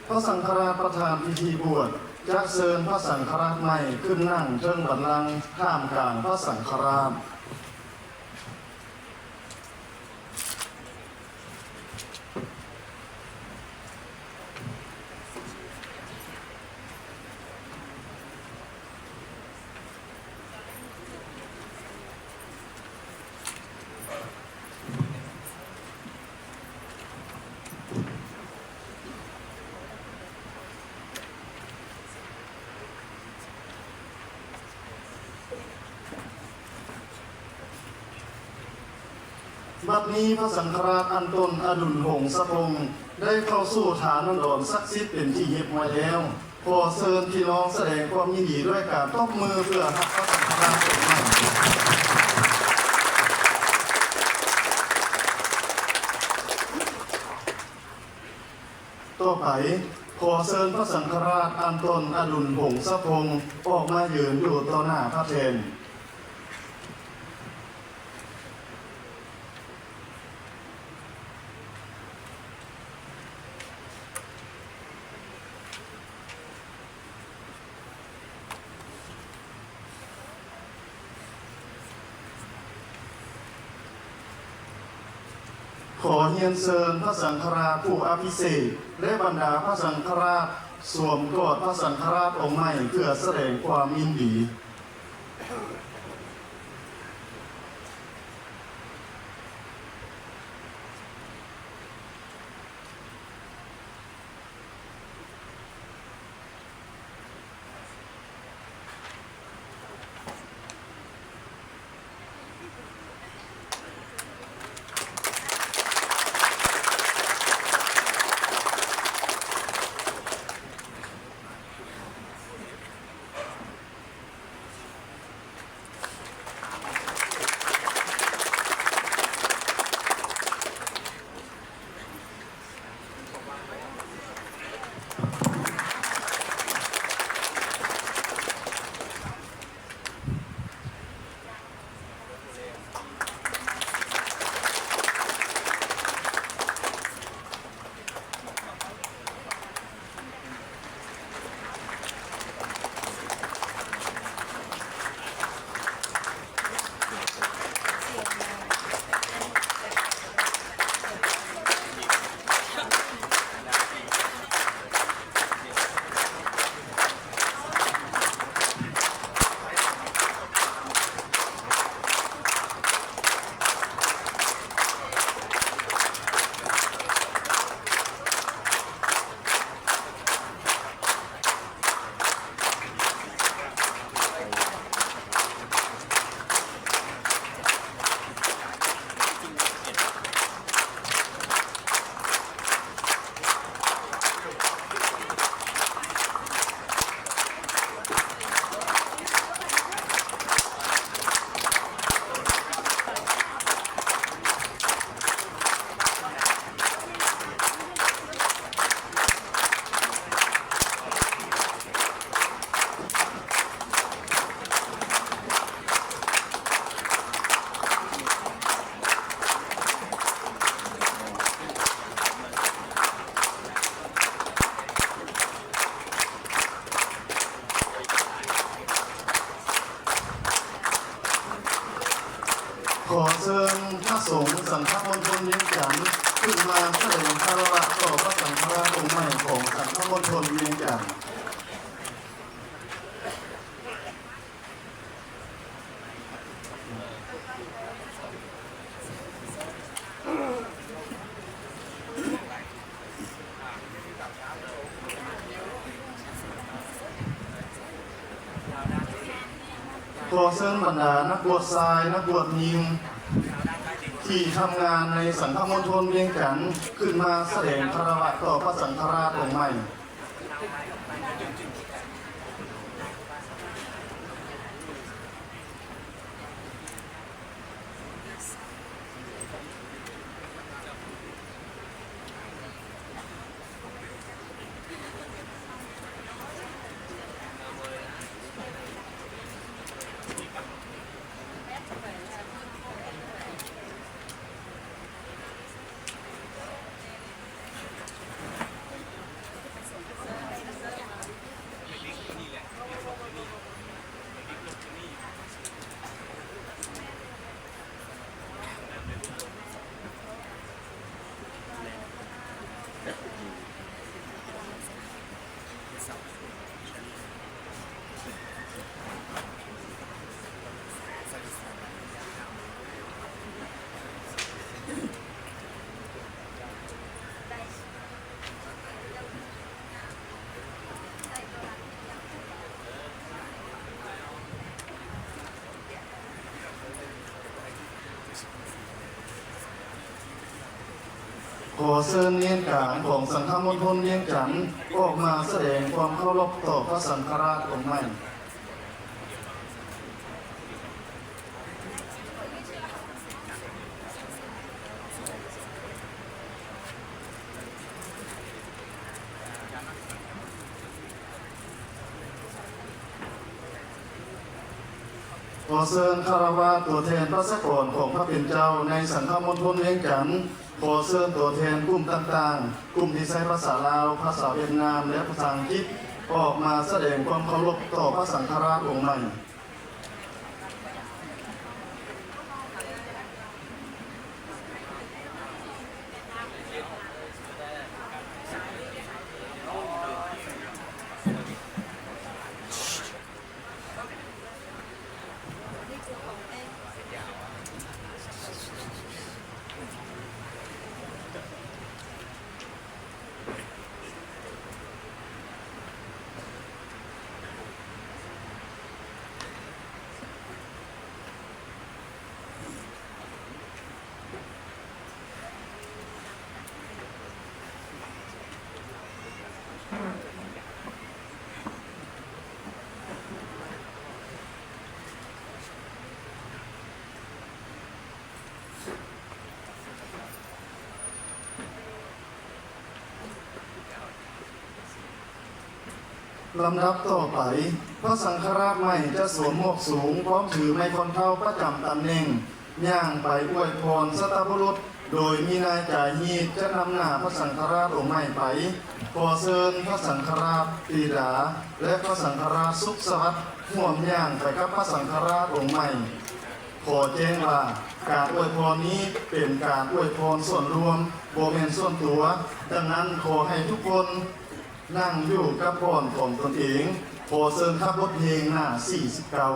ພະສັງຄະລາດປະທານພິທີບວດຈະເຊີນພະສັງຄະລາດໃໝ່ຂຶ້ນນັ່ງເທິງບັນລັງທ່າມກາງພະສັງຄະລາດ. ບັດນີ້ພະສັງຄະລາດອັນຕົນອະດຸນວົງສະພົງ ໄດ້ເຂົ້າສູ່ຖານອານຸສາລະນີສັກສິດເປັນທີ່ຮຽບຮ້ອຍແລ້ວ. ຂໍເຊີນພີ່ນ້ອງສະແດງຄວາມຍິນດີດ້ວຍການຕົບມືເພື່ອຮັບພະສັງຄະລາດຕົນໃໝ່. ຕໍ່ໄປ, ຂໍເຊີນພະສັງຄະລາດອັນຕົນອະດຸນວົງສະພົງ ອອກມາຢືນຢູ່ຕໍ່ໜ້າພະແທ່ນ. ຂໍຮຽນເຊີນພະສັງຄະລາດຜູ້ອະພິເສກ ແລະ ບັນດາພະສັງຄະລາດ ສວມກອດພະສັງຄະລາດອົງໃໝ່ ເພື່ອສະແດງຄວາມຍິນດີ. ຂໍເຊີນພະສົງສັງຄະມົນທົນວຽງຈັນ ຂຶ້ນມາສະແດງຄາລະວະຕໍ່ພະສັງຄະລາດອົງໃໝ່ຂອງສັງຄະມົນທົນວຽງຈັນ. ຂໍເຊີນບັນດານັກບວດຊາຍ ນັກບວດຍິງ ທີ່ທຳງານໃນສັງຄະມົນທົນວຽງຈັນ ຂຶ້ນມາສະແດງຄາລະວະຕໍ່ພະສັງຄະລາດອົງໃໝ່. ຂໍເຊີນເນນກາງຂອງສັງຄະມົນທົນວຽງຈັນ ອອກມາສະແດງຄວາມເຄົາລົບຕໍ່ພະສັງຄະລາດອົງໃໝ່. ຂ ຂໍເຊີນຄາລະວະຕົວແທນປະຊາກອນຂອງພະເປັນເຈົ້າໃນສັງຄະມົນທົນວຽງຈັນ. ຂໍເຊີນຕົວແທນກຸ່ມຕ່າງໆ, ກຸ່ມທີ່ໃຊ້ພາສາລາວ, ພາສາຫວຽດນາມ ແລະ ພາສາອັງກິດ ອອກມາສະແດງຄວາມເຄົາລົບຕໍ່ພະສັງຄະລາດອົງໃໝ່. ລຳດັບຕໍ່ໄປ, ພະສັງຄະລາດໃໝ່ຈະສວມໝວກສູງ ພ້ອມຖືໄມ້ຄ້ອນເທົ້າປະຈຳຕຳແໜ່ງ, ຍ່າງໄປອວຍພອນສັດຕະບຸລຸດ ໂດຍມີນາຍຈາຮີດຈະນຳໜ້າພະສັງຄະລາດອົງໃໝ່ໄປ. ຂໍເຊີນພະສັງຄະລາດຕີດາ ແລະ ພະສັງຄະລາດສຸກສະຫວັດ ຮ່ວມຍ່າງໄປກັບພະສັງຄະລາດອົງໃໝ່. ຂໍແຈ້ງວ່າ ການອວຍພອນນີ້ເປັນການອວຍພອນສ່ວນລວມ, ບໍ່ແມ່ນສ່ວນຕົວ. ດັ່ງນັ້ນ, ຂໍໃຫ້ທຸກຄົນ ນັ່ງຢູ່ກັບບ່ອນຂອງຕົນເອງ. ຂໍເຊີນຂັບບົດເພງໜ້າສີ່ສິບເກົ້າ.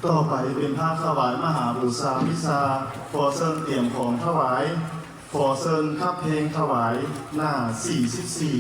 ຕໍ່ໄປເປັນພາກຖວາຍມະຫາບູຊາວິຊາ. ຂໍເຊີນຕຽມຂອງຖວາຍ. ຂໍເຊີນຂັບເພງຖວາຍ ໜ້າສີ່ສິບສີ່.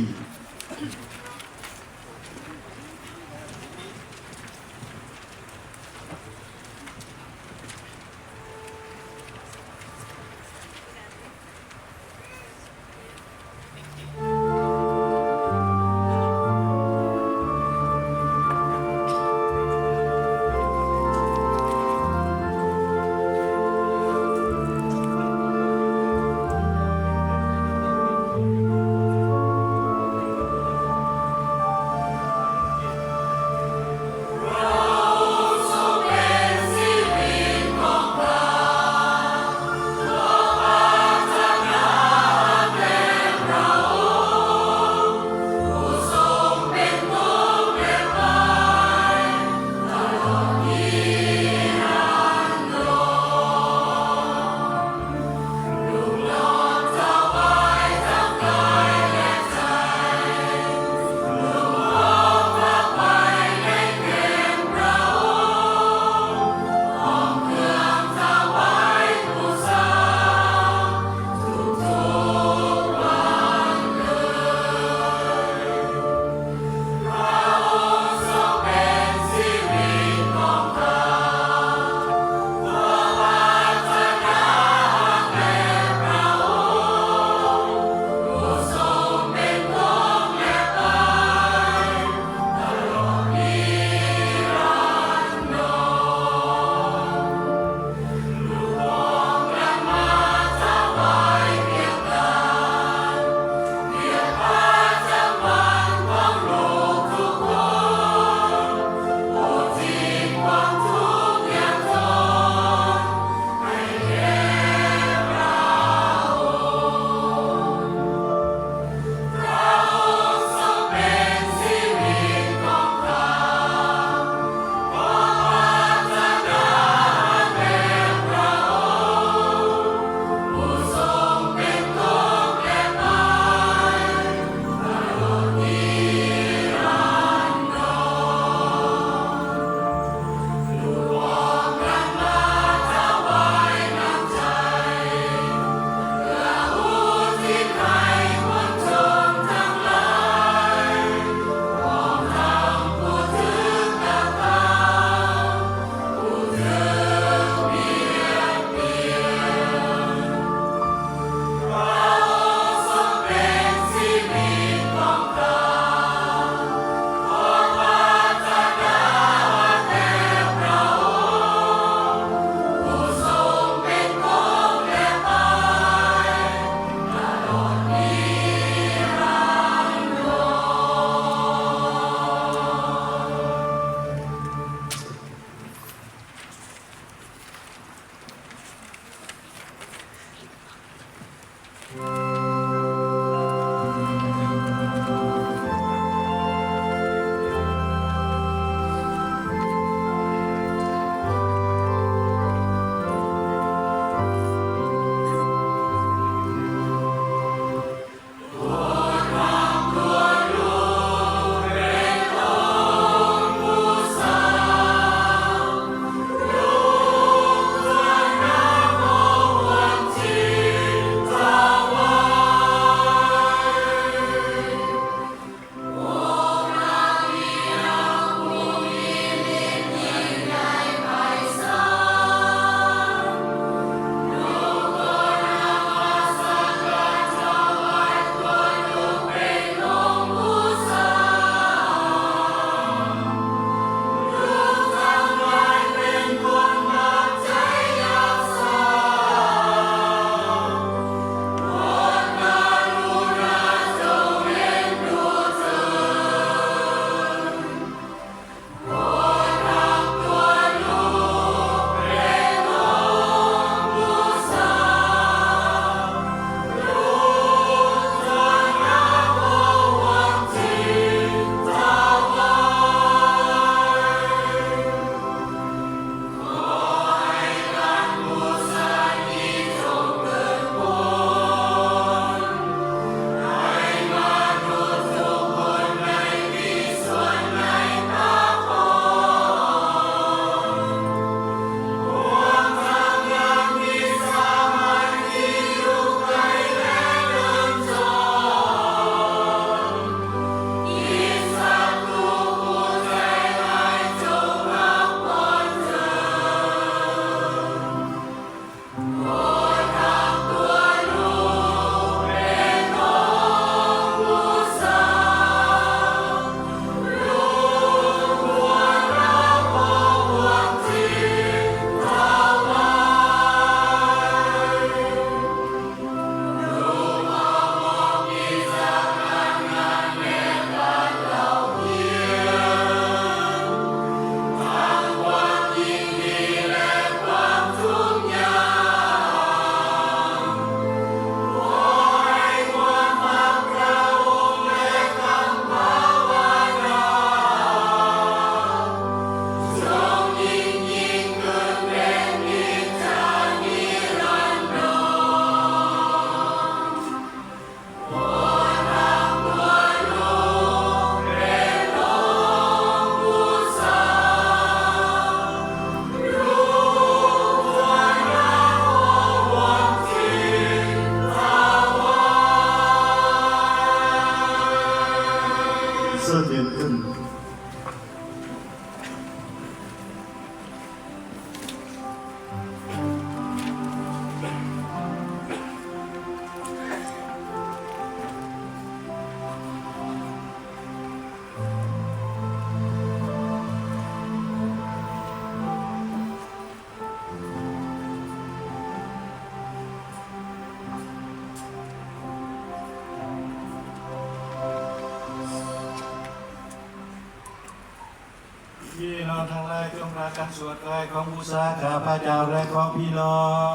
ການສວດຖວາຍຂອງບູຊາຂ້າພະເຈົ້າ ແລະ ຂອງພີ່ນ້ອງ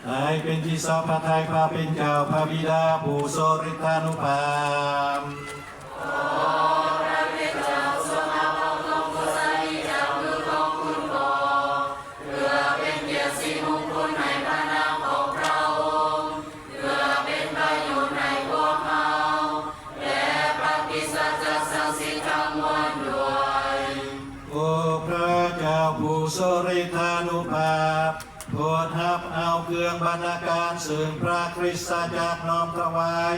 ໃຫ້ເປັນທີ່ຊອບພະໄທພະເປັນເຈົ້າ ພະບິດາຜູ້ຊົງລິດທານຸພາບ. ຂໍພະເຈົ້າຊົງຮັບເອົາຂອງບູຊານີ້ຈາກມືຂອງຄຸນພໍ່ ເພື່ອເປັນກຽດສີມຸງຄຸນໃຫ້ພະນາມຂອງພຣະອົງ ເພື່ອເປັນປະໂຫຍດໃຫ້ພວກເຮົາ ແລະ ປະກິດສະຈັກສັງສິດທັງມວນດ້ວຍ. ໂອພຣະເຈົ້າຜູ້ຊົງລິດທານຸພາບ, ໂປດຮັບເອົາເຄື່ອງບັນນາການ ເຊິ່ງພຣະຄຣິສຕະຈັກນ້ອມຖວາຍ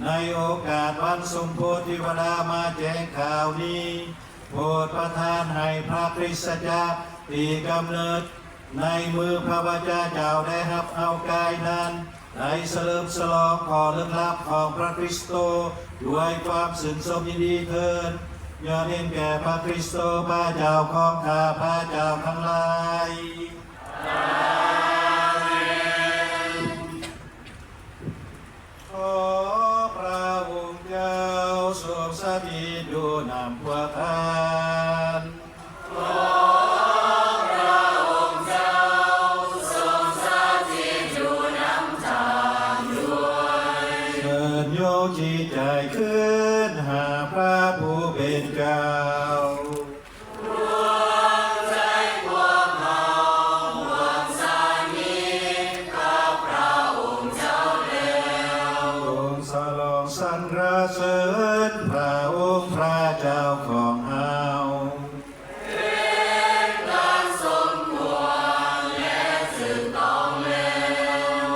ໃນໂອກາດວັນສົມໂພທິວະລາມາແຈ້ງຂ່າວນີ້. ໂປດປະທານໃຫ້ພຣະຄຣິສຕະຈັກທີ່ກຳເນີດໃນມືພຣະວະຈະເຈົ້າໄດ້ຮັບເອົາກາຍນັ້ນ ໄດ້ສະເຫຼີມສະຫຼອງຂໍ້ເລິກລັບຂອງພຣະຄຣິສໂຕ ດ້ວຍຄວາມຊື່ນຊົມຍິນດີເທີ້ນ, ຍ້ອນເຫັນແກ່ພຣະຄຣິສໂຕພຣະເຈົ້າຂອງຂ້າພະເຈົ້າທັງຫຼາຍ. ຂໍພຣະອົງເຈົ້າຊົງສະຖິດຢູ່ນຳພວກທ່ານ. ຂໍພຣະອົງເຈົ້າຊົງສະຖິດຢູ່ນຳທ່ານດ້ວຍ. ເຊີນຍົກຈິດໃຈຂຶ້ນຫາພຣະຜູ້ເປັນເຈົ້າ. ດວງໃຈພວກເຮົາຮ່ວມສະໜິດກັບພຣະອົງເຈົ້າແລ້ວ. ຈົ່ງສະຫຼອງສັນລະເສີນພຣະອົງພຣະເຈົ້າຂອງເຮົາ. ເປັນການສົມຄວນ ແລະ ຖືກຕ້ອງແລ້ວ.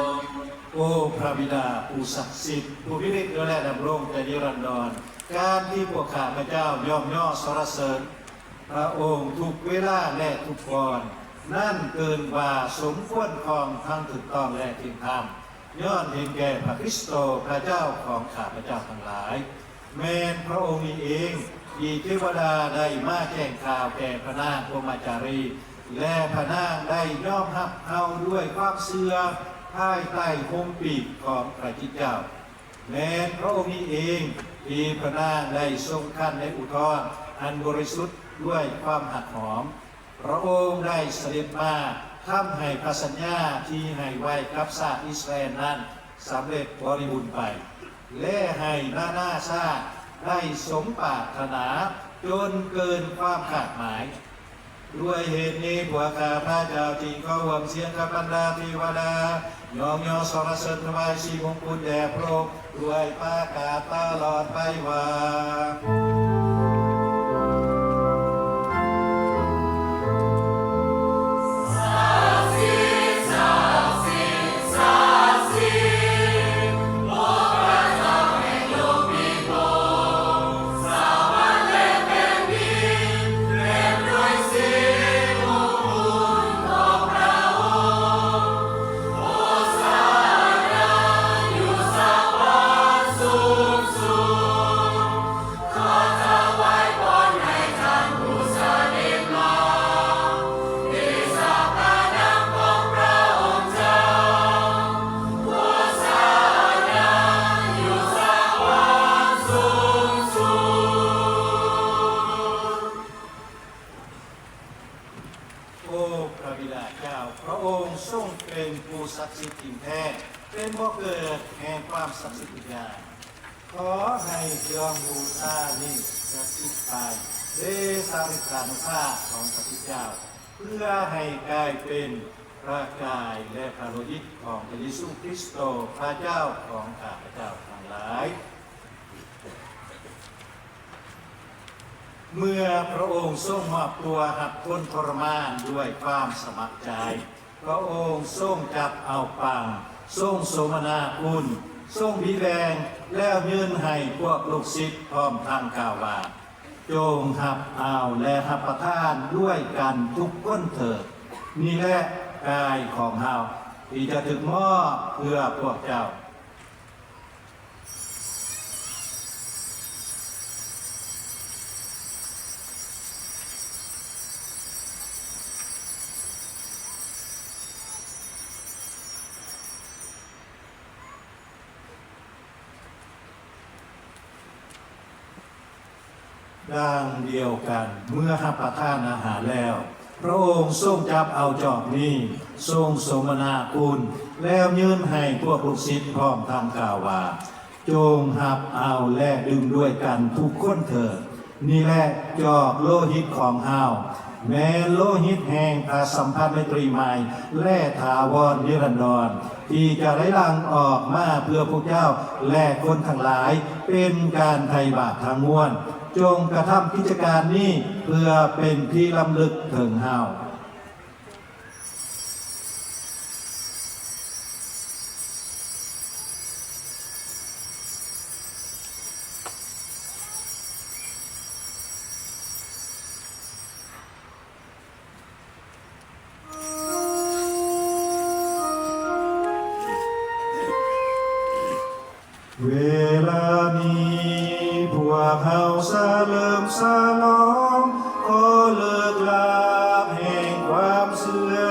ໂອພຣະບິດາຜູ້ສັກສິດ ຜູ້ມີລິດ ແລະ ດຳລົງແຕ່ນິລັນດອນ, ການທີ່ພວກຂ້າພະເຈົ້າຍ້ອງຍໍສັນລະເສີນ ພຣະອົງທຸກເວລາ ແລະ ທຸກບ່ອນນັ້ນ ເກີນກວ່າສົມຄວນຂອງທັງຖືກຕ້ອງ ແລະ ທ່ຽງທຳ, ຍ້ອນເຫັນແກ່ພຣະຄຣິສໂຕພຣະເຈົ້າຂອງຂ້າພະເຈົ້າທັງຫຼາຍ. ແມ່ນພຣະອົງນີ້ເອງທີ່ເທວະດາໄດ້ມາແຈ້ງຂ່າວແກ່ພະນາງພົມມະຈາລີ ແລະ ພະນາງໄດ້ຍອມຮັບເຮົາດ້ວຍຄວາມເຊື່ອ ພາຍໃຕ້ຮົ່ມປີກຂອງພຣະຈິດເຈົ້າ. ແມ່ນພຣະອົງນີ້ເອງທີ່ພະນາງໄດ້ຊົງຄັນໃນອຸທອນອັນບໍລິສຸດດ້ວຍຄວາມຮັກຫອມ. ພຣະອົງໄດ້ສະເດັດມາທຳໃຫ້ພຣະສັນຍາທີ່ໃຫ້ໄວ້ກັບຊາດອິດສະຣາເອນນັ້ນສຳເລັດບໍລິບູນໄປ ແລະ ໃຫ້ນານາຊາດໄດ້ສົມປາດຖະໜາຈົນເກີນຄວາມຄາດໝາຍ. ດ້ວຍເຫດນີ້ ພວກຂ້າພະເຈົ້າຈຶ່ງຂໍຮ່ວມສຽງກັບບັນດາເທວະດາ ຍ້ອງຍໍສັນລະເສີນຖວາຍສີມົງຄຸນແດ່ພຣະອົງ ດ້ວຍປະກາດຕະຫຼອດໄປວ່າ ຂໍຖວາຍພອນໃຫ້ທ່ານຜູ້ສະເດັດມາ ເດຊະພະນາມຂອງພຣະອົງເຈົ້າ. ໂອຊານາ ຢູ່ສະຫວັນສູງສຸດ. ໂອພຣະບິດາເຈົ້າ, ພຣະອົງຊົງເປັນຜູ້ສັກສິດຈິງແທ້, ເປັນບໍ່ເກີດແຫ່ງຄວາມສັກສິດທຸກຢ່າງ. ຂໍໃຫ້ເຄື່ອງບູຊານີ້ສັກສິດໄປ ເດຊະລິດທານຸພາບຂອງພຣະຄຣິສເຈົ້າ, ເພື່ອໃຫ້ກາຍເປັນພຣະກາຍ ແລະ ພຣະໂລຫິດຂອງພຣະເຢຊູຄຣິສໂຕ ພຣະເຈົ້າຂອງຂ້າພະເຈົ້າທັງຫຼາຍ. ເມື່ອພຣະອົງຊົງມອບຕົວຮັບທົນທໍລະມານດ້ວຍຄວາມສະໝັກໃຈ, ພຣະອົງຊົງຈັບເອົາປັງ, ຊົງສົມນາຄຸນ, ຊົງບີແບ່ງ ແລ້ວຍື່ນໃຫ້ພວກລູກສິດ ພ້ອມທັງກ່າວວ່າ, ຈົ່ງຮັບເອົາ ແລະ ຮັບປະທານດ້ວຍກັນທຸກຄົນເຖີດ. ນີ້ແຫຼະກາຍຂອງເຮົາ ທີ່ຈະຖືກມອບເພື່ອພວກເຈົ້າ. ດັ່ງດຽວກັນ, ເມື່ອຮັບປະທານອາຫານແລ້ວ, ພະອົງຊົງຈັບເອົາຈອບນີ້, ຊົງສົມນະຄຸນ, ແລ້ວຍື່ນໃຫ້ພວກລູກສິດ ພ້ອມທັງກ່າວວ່າ, ຈົ່ງຮັບເອົາ ແລະ ດື່ມດ້ວຍກັນທຸກຄົນເທີດ. ນີ້ແຫຼະຈອກໂລຫິດຂອງເຮົາ, ແມ່ນໂລຫິດແຫ່ງພະສຳພັນໄມຕີໃໝ່ ແລະ ຖາວອນນິລັນດອນ, ທີ່ຈະໄດ້ຫຼັ່ງອອກມາເພື່ອພວກເຈົ້າ ແລະ ຄົນທັງຫຼາຍ, ເປັນການໄຖ່ບາບທັງມວນ. ຈົ່ງກະທຳກິດຈະການນີ້ ເພື່ອເປັນທີ່ລຳລຶກເຖິງເຮົາ. ເວລານີ້ພວກເຮົາສະເຫຼີມສະຫຼອງ ຂໍເລີກລາແຫ່ງຄວາມເຊື່ອ.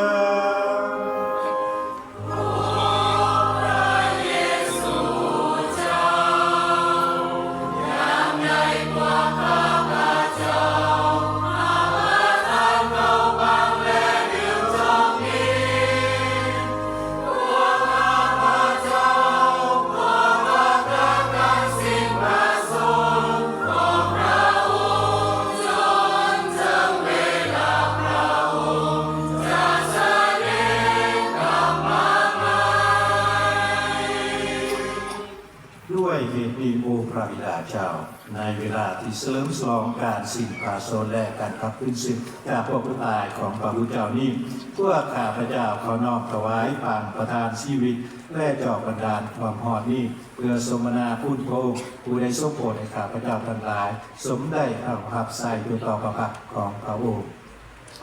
ດ້ວຍເຫດນີ້ ໂອພະບິດາເຈົ້າ, ໃນເວລາທີ່ສະເຫຼີມສະຫຼອງການສິ້ນພະຊົນ ແລະ ການກັບຄືນເສດຈາກຄວາມຕາຍຂອງພະຜູ້ເຈົ້ານີ້, ພວກຂ້າພະເຈົ້າຂໍນ້ອມຖວາຍປາງປະທານຊີວິດ ແລະ ຈອກບັນດານຄວາມຮອດນີ້ ເພື່ອສົມນະຄຸນພະອົງ ຜູ້ໄດ້ຊົງໂປດໃຫ້ຂ້າພະເຈົ້າທັງຫຼາຍ ສົມໄດ້ເຂົ້າຮັບໃຊ້ຕົວຕໍ່ພະພັກຂອງພະອົງ.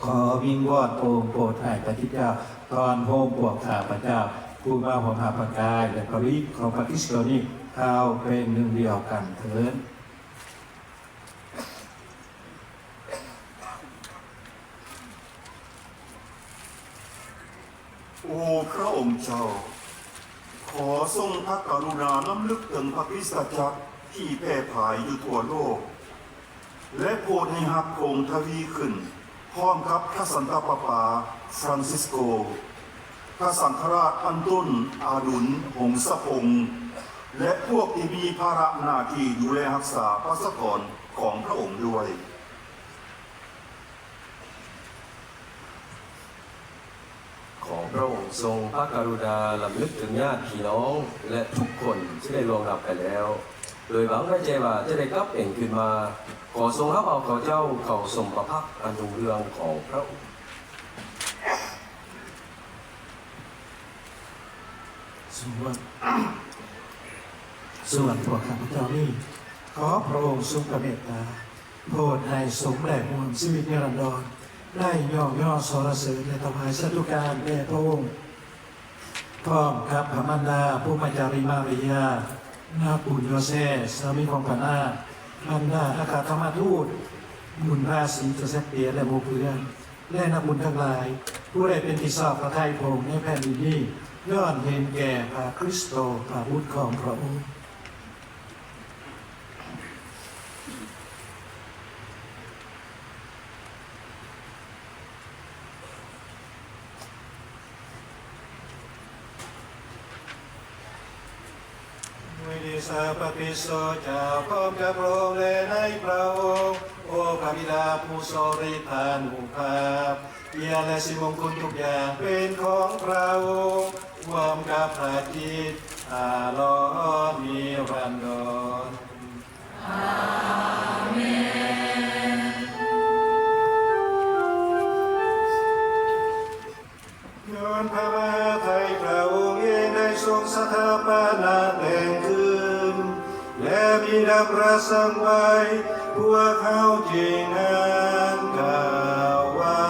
ຂໍວິງວອນພະອົງໂປດໃຫ້ພະຄຣິສຕະເຈົ້າ ຕ້ອນໂຮມພວກຂ້າພະເຈົ້າ ຜູ້ມາຮ່ວມຮັບພະກາຍ ແລະ ພະວິນຍານຂອງພະຄຣິສຕະນີ້ ເຂົ້າເປັນໜຶ່ງດຽວກັນເທີ້ນ. ໂອພະອົງເຈົ້າ, ຂໍຊົງພະກະລຸນາລຳລຶກເຖິງພະຄຣິສຕະຈັກທີ່ແຜ່ຜາຍຢູ່ທົ່ວໂລກ ແລະ ໂປດໃຫ້ຮັກພະອົງທະວີຂຶ້ນ ພ້ອມກັບພະສັນຕະປາປາຟຣານຊິສໂກ, ພະສັງຄະລາດອັນໂຕນອາດຸນ ຫົງສະພົງ ແລະ ພວກທີ່ມີພາລະໜ້າທີ່ດູແລຮັກສາປະຊາກອນຂອງພະອົງດ້ວຍ. ຂໍພະອົງຊົງພະກະລຸນາລຳລຶກເຖິງຍາດພີ່ນ້ອງ ແລະ ທຸກຄົນທີ່ໄດ້ລ່ວງລັບໄປແລ້ວ, ໂດຍຫວັງໃນໃຈວ່າຈະໄດ້ກັບເອງຄືນມາ. ຂໍຊົງຮັບເອົາເຂົາເຈົ້າເຂົ້າຊົມພະພັກອັນຮຸ່ງເຮືອງຂອງພະອົງ. ສ່ວນ ສ່ວນພວກຂ້າພະເຈົ້ານີ້ ຂໍພະອົງຊົງພະເມດຕາ ໂປດໃຫ້ສົມໄດ້ຮ່ວມຊີວິດນິລັນດອນ, ໄດ້ຍ້ອງຍໍສັນລະເສີນ ແລະ ຖວາຍສາທຸການແດ່ພະອົງ ພ້ອມກັບພະມານດາ ພົມມະຈາລີມາເຣຍ, ນັກບຸນໂຢເຊຟ, ສາມີຂອງພະນາງ, ບັນດາອັກຄະທຳມະທູດ, ບຸນພາສີໂຈເຊຟເປຍ ແລະ ໝູ່ເພື່ອນ, ແລະ ນັກບຸນທັງຫຼາຍ, ຜູ້ໃດເປັນທີ່ຊອບພະໄທພະອົງໃນແຜ່ນດິນນີ້, ຍ້ອນເຫັນແກ່ພະຄຣິສໂຕ ພະບຸດຂອງພະອົງ. ດ້ວຍເດຊະພະຄຣິສຕະເຈົ້າ ພ້ອມກັບພະອົງ ແລະ ໃນພະອົງ, ໂອພະບິດາຜູ້ຊົງລິດທານຸພາບ, ກຽດ ແລະ ສິລິມຸງຄຸນທຸກຢ່າງເປັນຂອງພະອົງ, ຮ່ວມກັບພະຄຣິສຕະຕະຫຼອດນິລັນດອນ. ອາເມນ. ຍ້ອນພະມະຫາໄທພະອົງເອງໄດ້ຊົງສະຖາປະນະແຕ່ງຂຶ້ນ ແລະ ມີດຳລັດສັ່ງໄວ້, ພວກເຮົາຈຶ່ງງານກ່າວວ່າ.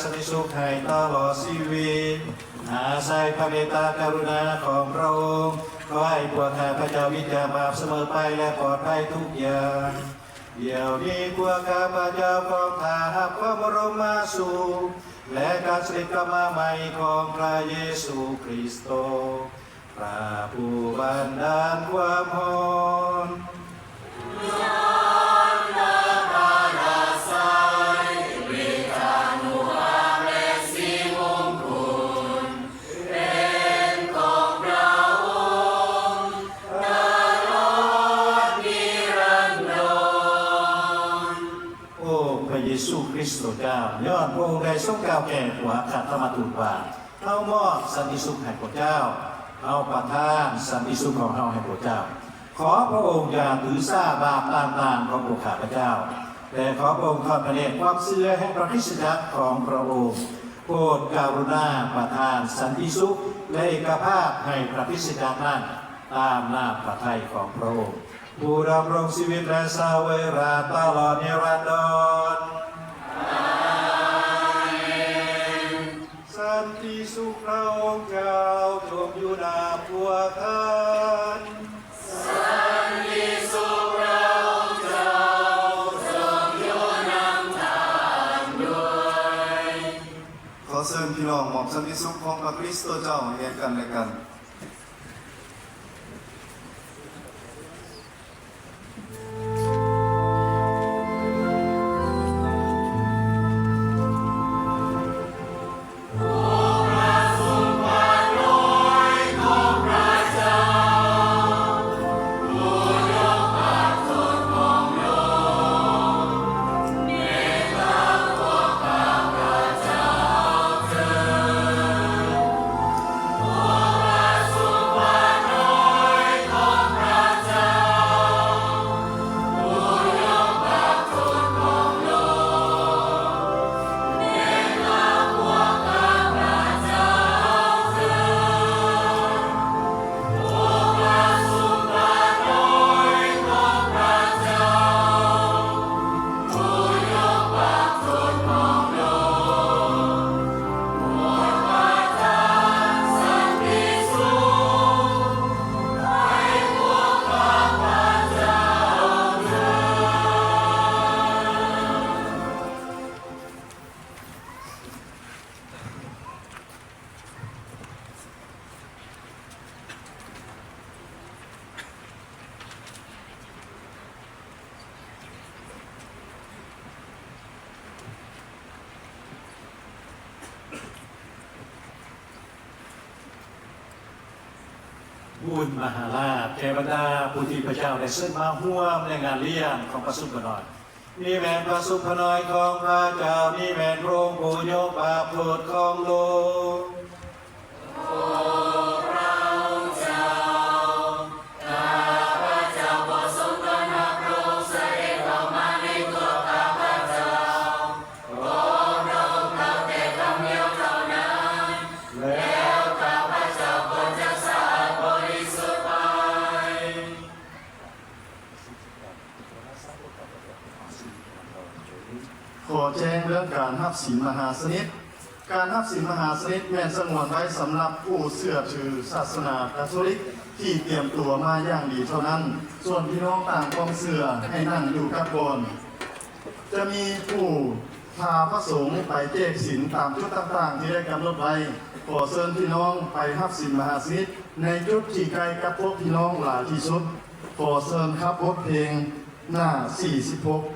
ສັນຕິສຸກໃຫ້ຕະຫຼອດຊີວິດ. ອາໄສພະເມດຕາກະລຸນາຂອງພະອົງ, ຂໍໃຫ້ພວກຂ້າພະເຈົ້າມີແຕ່ບາບສະເໝີໄປ ແລະ ປອດໄພທຸກຢ່າງ. ດຽວນີ້ພວກຂ້າພະເຈົ້າຂອງທ່ານຮັບຄວາມບະລົມມະສຸກ ແລະ ການສະເດັດກັບມາໃໝ່ຂອງພະເຢຊູຄຣິສໂຕ. ພະຜູ້ບັນດານຄວາມຮອດ ໂອ້ ພະເຢຊູຄຣິສໂຕເຈົ້າ, ຍ້ອນພະອົງໄດ້ຊົງກ່າວແກ່ພວກອັກຄະທຳມະທູດວ່າ, ເຮົາມອບສັນຕິສຸກໃຫ້ພວກເຈົ້າ, ເຮົາປະທານສັນຕິສຸກຂອງເຮົາໃຫ້ພວກເຈົ້າ. ຂໍພະອົງຢ່າຖືສາບາບຕ່າງໆຂອງພວກຂ້າພະເຈົ້າ, ແຕ່ຂໍພະອົງທອດພະເນດຄວາມເຊື່ອແຫ່ງພະຄຣິສຕະຈັກຂອງພະອົງ. ໂປດກະລຸນາປະທານສັນຕິສຸກ ແລະ ເອກະພາບໃຫ້ພະຄຣິສຕະຈັກນັ້ນ ຕາມນ້ຳພະໄທຂອງພະອົງ, ຜູ້ດຳລົງຊີວິດ ແລະ ເຊົາເວລາຕະຫຼອດນິລັນດອນ. ອາເມນ. ສັນຕິສຸກພະອົງເຈົ້າຈົ່ງຢູ່ນຳພວກທ່ານ. ສັນຕິສຸກພະອົງເຈົ້າຈົ່ງຢູ່ນຳທ່ານດ້ວຍ. ຂໍເຊີນພີ່ນ້ອງມອບສັນຕິສຸກຂອງພະຄຣິສໂຕເຈົ້າໃຫ້ແກ່ກັນແລະກັນ. ບຸນມະຫາລາດແກ່ບັນດາຜູ້ທີ່ພະເຈົ້າໄດ້ເຊີນມາຮ່ວມໃນງານລ້ຽງຂອງພະສົງພະນ້ອຍ. ນີ້ແມ່ນພະສົງພະນ້ອຍຂອງພະເຈົ້າ, ນີ້ແມ່ນພະອົງຜູ້ຍົກບາບໂທດຂອງໂລກ. ໂອ ພະອົງເຈົ້າ, ຂ້າພະເຈົ້າບໍ່ສົມຄວນຮັບພະອົງສະເດັດເຂົ້າມາໃນຕົວຂ້າພະເຈົ້າ, ຂໍພະອົງເວົ້າແຕ່ຄຳດຽວເທົ່ານັ້ນ, ແລ້ວຂ້າພະເຈົ້າກໍຈະສະອາດບໍລິສຸດໄປ. ຂໍແຈ້ງເລື່ອງການຮັບສິນມະຫາຊະນິດ. ການຮັບສິນມະຫາຊະນິດແມ່ນສະຫງວນໄວ້ສຳລັບຜູ້ເຊື່ອຖືສາສະໜາກາໂທລິກທີ່ຕຽມຕົວມາຢ່າງດີເທົ່ານັ້ນ. ສ່ວນພີ່ນ້ອງຕ່າງຄວາມເຊື່ອໃຫ້ນັ່ງຢູ່ກັບບ່ອນ. ຈະມີຜູ້ພາພະສົງໄປແຈກສິນຕາມຈຸດຕ່າງໆທີ່ໄດ້ກຳນົດໄວ້. ຂໍເຊີນພີ່ນ້ອງໄປຮັບສິນມະຫາຊະນິດໃນຈຸດທີ່ໃກ້ກັບພວກພີ່ນ້ອງຫຼາຍທີ່ສຸດ. ຂໍເຊີນຂັບບົດເພງໜ້າສີ່ສິບຫົກ. ຂໍ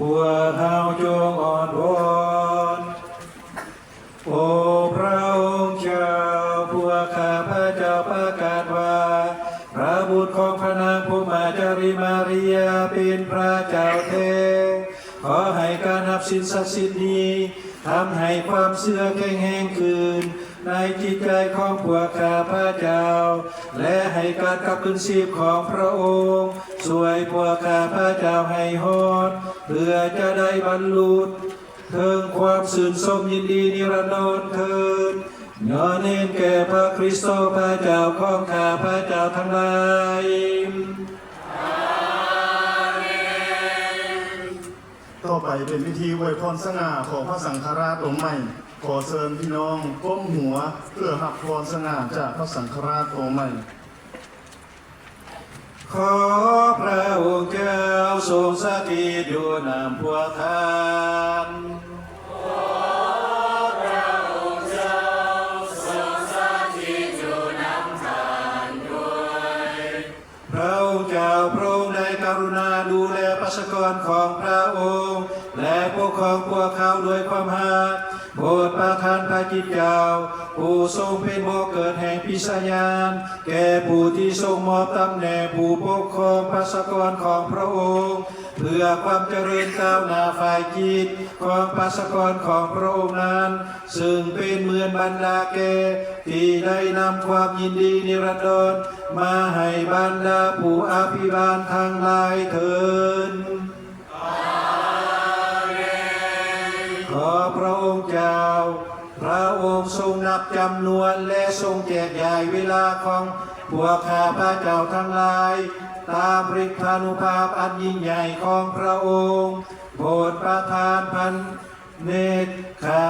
ພວກເຮົາຈົ່ງອ້ອນວອນ. ໂອພຣະອົງເຈົ້າ, ພວກຂ້າພະເຈົ້າປະກາດວ່າ ພຣະບຸດຂອງພຣະນາງພົມມາຈາຣີມາເຣຍເປັນພຣະເຈົ້າແທ້. ຂໍໃຫ້ການຮັບສິນສັກສິດນີ້ ທຳໃຫ້ຄວາມເຊື່ອແຂງແຮງຂຶ້ນໃນຈິດໃຈຂອງພວກຂ້າພະເຈົ້າ ແລະ ໃຫ້ການກັບຄືນຊີບຂອງພຣະອົງຊ່ວຍພວກຂ້າພະເຈົ້າໃຫ້ຮອດ ເພື່ອຈະໄດ້ບັນລຸເຖິງຄວາມຊື່ນຊົມຍິນດີນິລັນດອນເທີ້ນ. ຍ້ອນເຫັນແກ່ພຣະຄຣິສໂຕພຣະເຈົ້າຂອງຂ້າພະເຈົ້າທັງຫຼາຍ. ຕໍ່ໄປເປັນພິທີອວຍພອນສະຫງ່າຂອງພຣະສັງຄະຣາດອົງໃໝ່. ຂໍເຊີນພີ່ນ້ອງກົ້ມຫົວເພື່ອຮັບພອນສະຫງ່າຈາກພຣະສັງຄະຣາດອົງໃໝ່. ຂໍພຣະອົງເຈົ້າຊົງສະຖິດຢູ່ນຳພວກທ່ານ. ພຣະອົງເຈົ້າພຣະອົງໄດ້ກະລຸນາດູແລປະຊາກອນຂອງພຣະອົງ ແລະ ປົກຄອງພວກເຂົາດ້ວຍຄວາມຮັກ. ໂປດປະທານພຣະຄຣິດເຈົ້າ ຜູ້ຊົງເປັນບໍ່ເກີດແຫ່ງປີສະຍານ ແກ່ຜູ້ທີ່ຊົງມອບຕຳແໜ່ງຜູ້ປົກຄອງປະຊາກອນຂອງພຣະອົງ ເພື່ອຄວາມຈະເລີນກ້າວໜ້າຝ່າຍຈິດຂອງປະຊາກອນຂອງພຣະອົງນັ້ນ ຊຶ່ງເປັນເໝືອນບັນດາແກ່ທີ່ໄດ້ນຳຄວາມຍິນດີນິລັນດອນມາໃຫ້ບັນດາຜູ້ອະພິບານທັງຫຼາຍເທີ້ນ. ຂໍພຣະອົງເຈົ້າ, ພຣະອົງຊົງນັບຈຳນວນ ແລະ ຊົງແຈກຢາຍເວລາຂອງພວກຂ້າພະເຈົ້າທັງຫຼາຍ ຕາມລິດທານຸພາບອັນຍິ່ງໃຫຍ່ຂອງພຣະອົງ. ໂປດປະທານພະ ເນດ ຂ້າ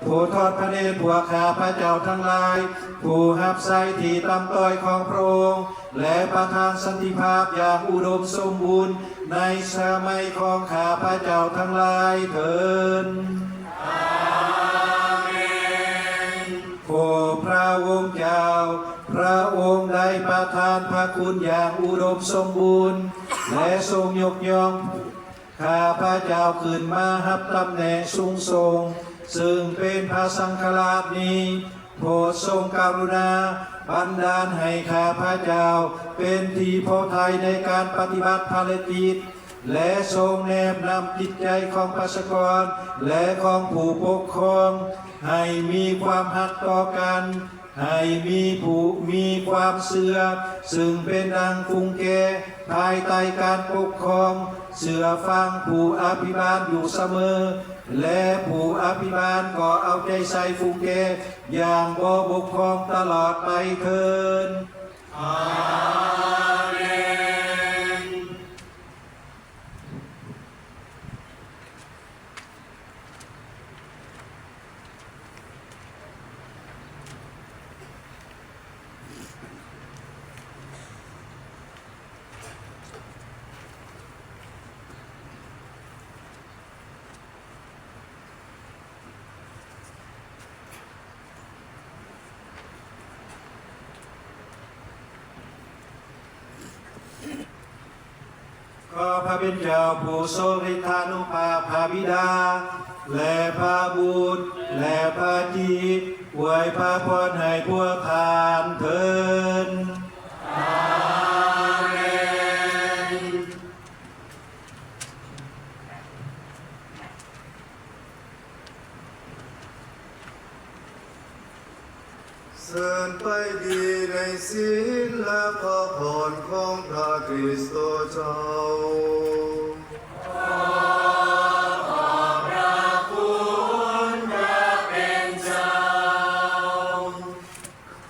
ໂປດທອດພະເນດພວກຂ້າພະເຈົ້າທັງຫຼາຍ ຜູ້ຮັບໃຊ້ທີ່ຕ່ຳຕ້ອຍຂອງພຣະອົງ ແລະ ປະທານສັນຕິພາບຢ່າງອຸດົມສົມບູນໃນສະໄໝຂອງຂ້າພະເຈົ້າທັງຫຼາຍເທີ້ນ. ອາເມນ. ໂອພຣະອົງເຈົ້າ, ພຣະອົງໄດ້ປະທານພຣະຄຸນຢ່າງອຸດົມສົມບູນ ແລະ ຊົງຍົກຍ້ອງ ຂ້າພະເຈົ້າຂຶ້ນມາຮັບຕຳແໜ່ງສູງສົ່ງ ຊຶ່ງເປັນພຣະສັງຄະຣາດນີ້, ໂປດຊົງກະລຸນາບັນດານໃຫ້ຂ້າພະເຈົ້າເປັນທີ່ພໍໄທໃນການປະຕິບັດພາລະກິດ ແລະ ຊົງແນບນຳຈິດໃຈຂອງປະຊາກອນ ແລະ ຂອງຜູ້ປົກຄອງ ໃຫ້ມີຄວາມຮັກຕໍ່ກັນ, ໃຫ້ມີຜູ້ມີຄວາມເຊື່ອ ຊຶ່ງເປັນດັ່ງຝູງແກະພາຍໃຕ້ການປົກຄອງ ເຊື່ອຟັງຜູ້ອະພິບານຢູ່ສະເໝີ ແລະ ຜູ້ອະພິບານກໍເອົາໃຈໃສ່ຝູງແກະຢ່າງບໍ່ບົກຜ່ອງຕະຫຼອດໄປເທີ້ນ. ອາເມນ. ຂໍພະເປັນເຈົ້າຜູ້ຊົງລິດທານຸພາບ, ພະບິດາ ແລະ ພະບຸດ ແລະ ພະຈິດ ອວຍພະພອນໃຫ້ພວກທ່ານເທີ້ນ. ອາເມນ. ເຊີນໄປດີໃນສິນ ແລະ ພະພອນຂອງພຣະຄຣິສໂຕເຈົ້າ.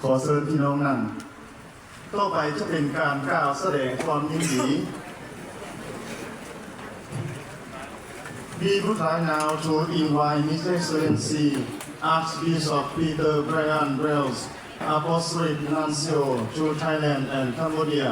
ຂໍເຊີນພີ່ນ້ອງນັ່ງ. ຕໍ່ໄປຈະເປັນການກ່າວສະແດງຄວາມຍິນດີ. We would like now to invite His Excellency Archbishop Peter Brian Wells, Apostolic Nuncio to Thailand and Cambodia,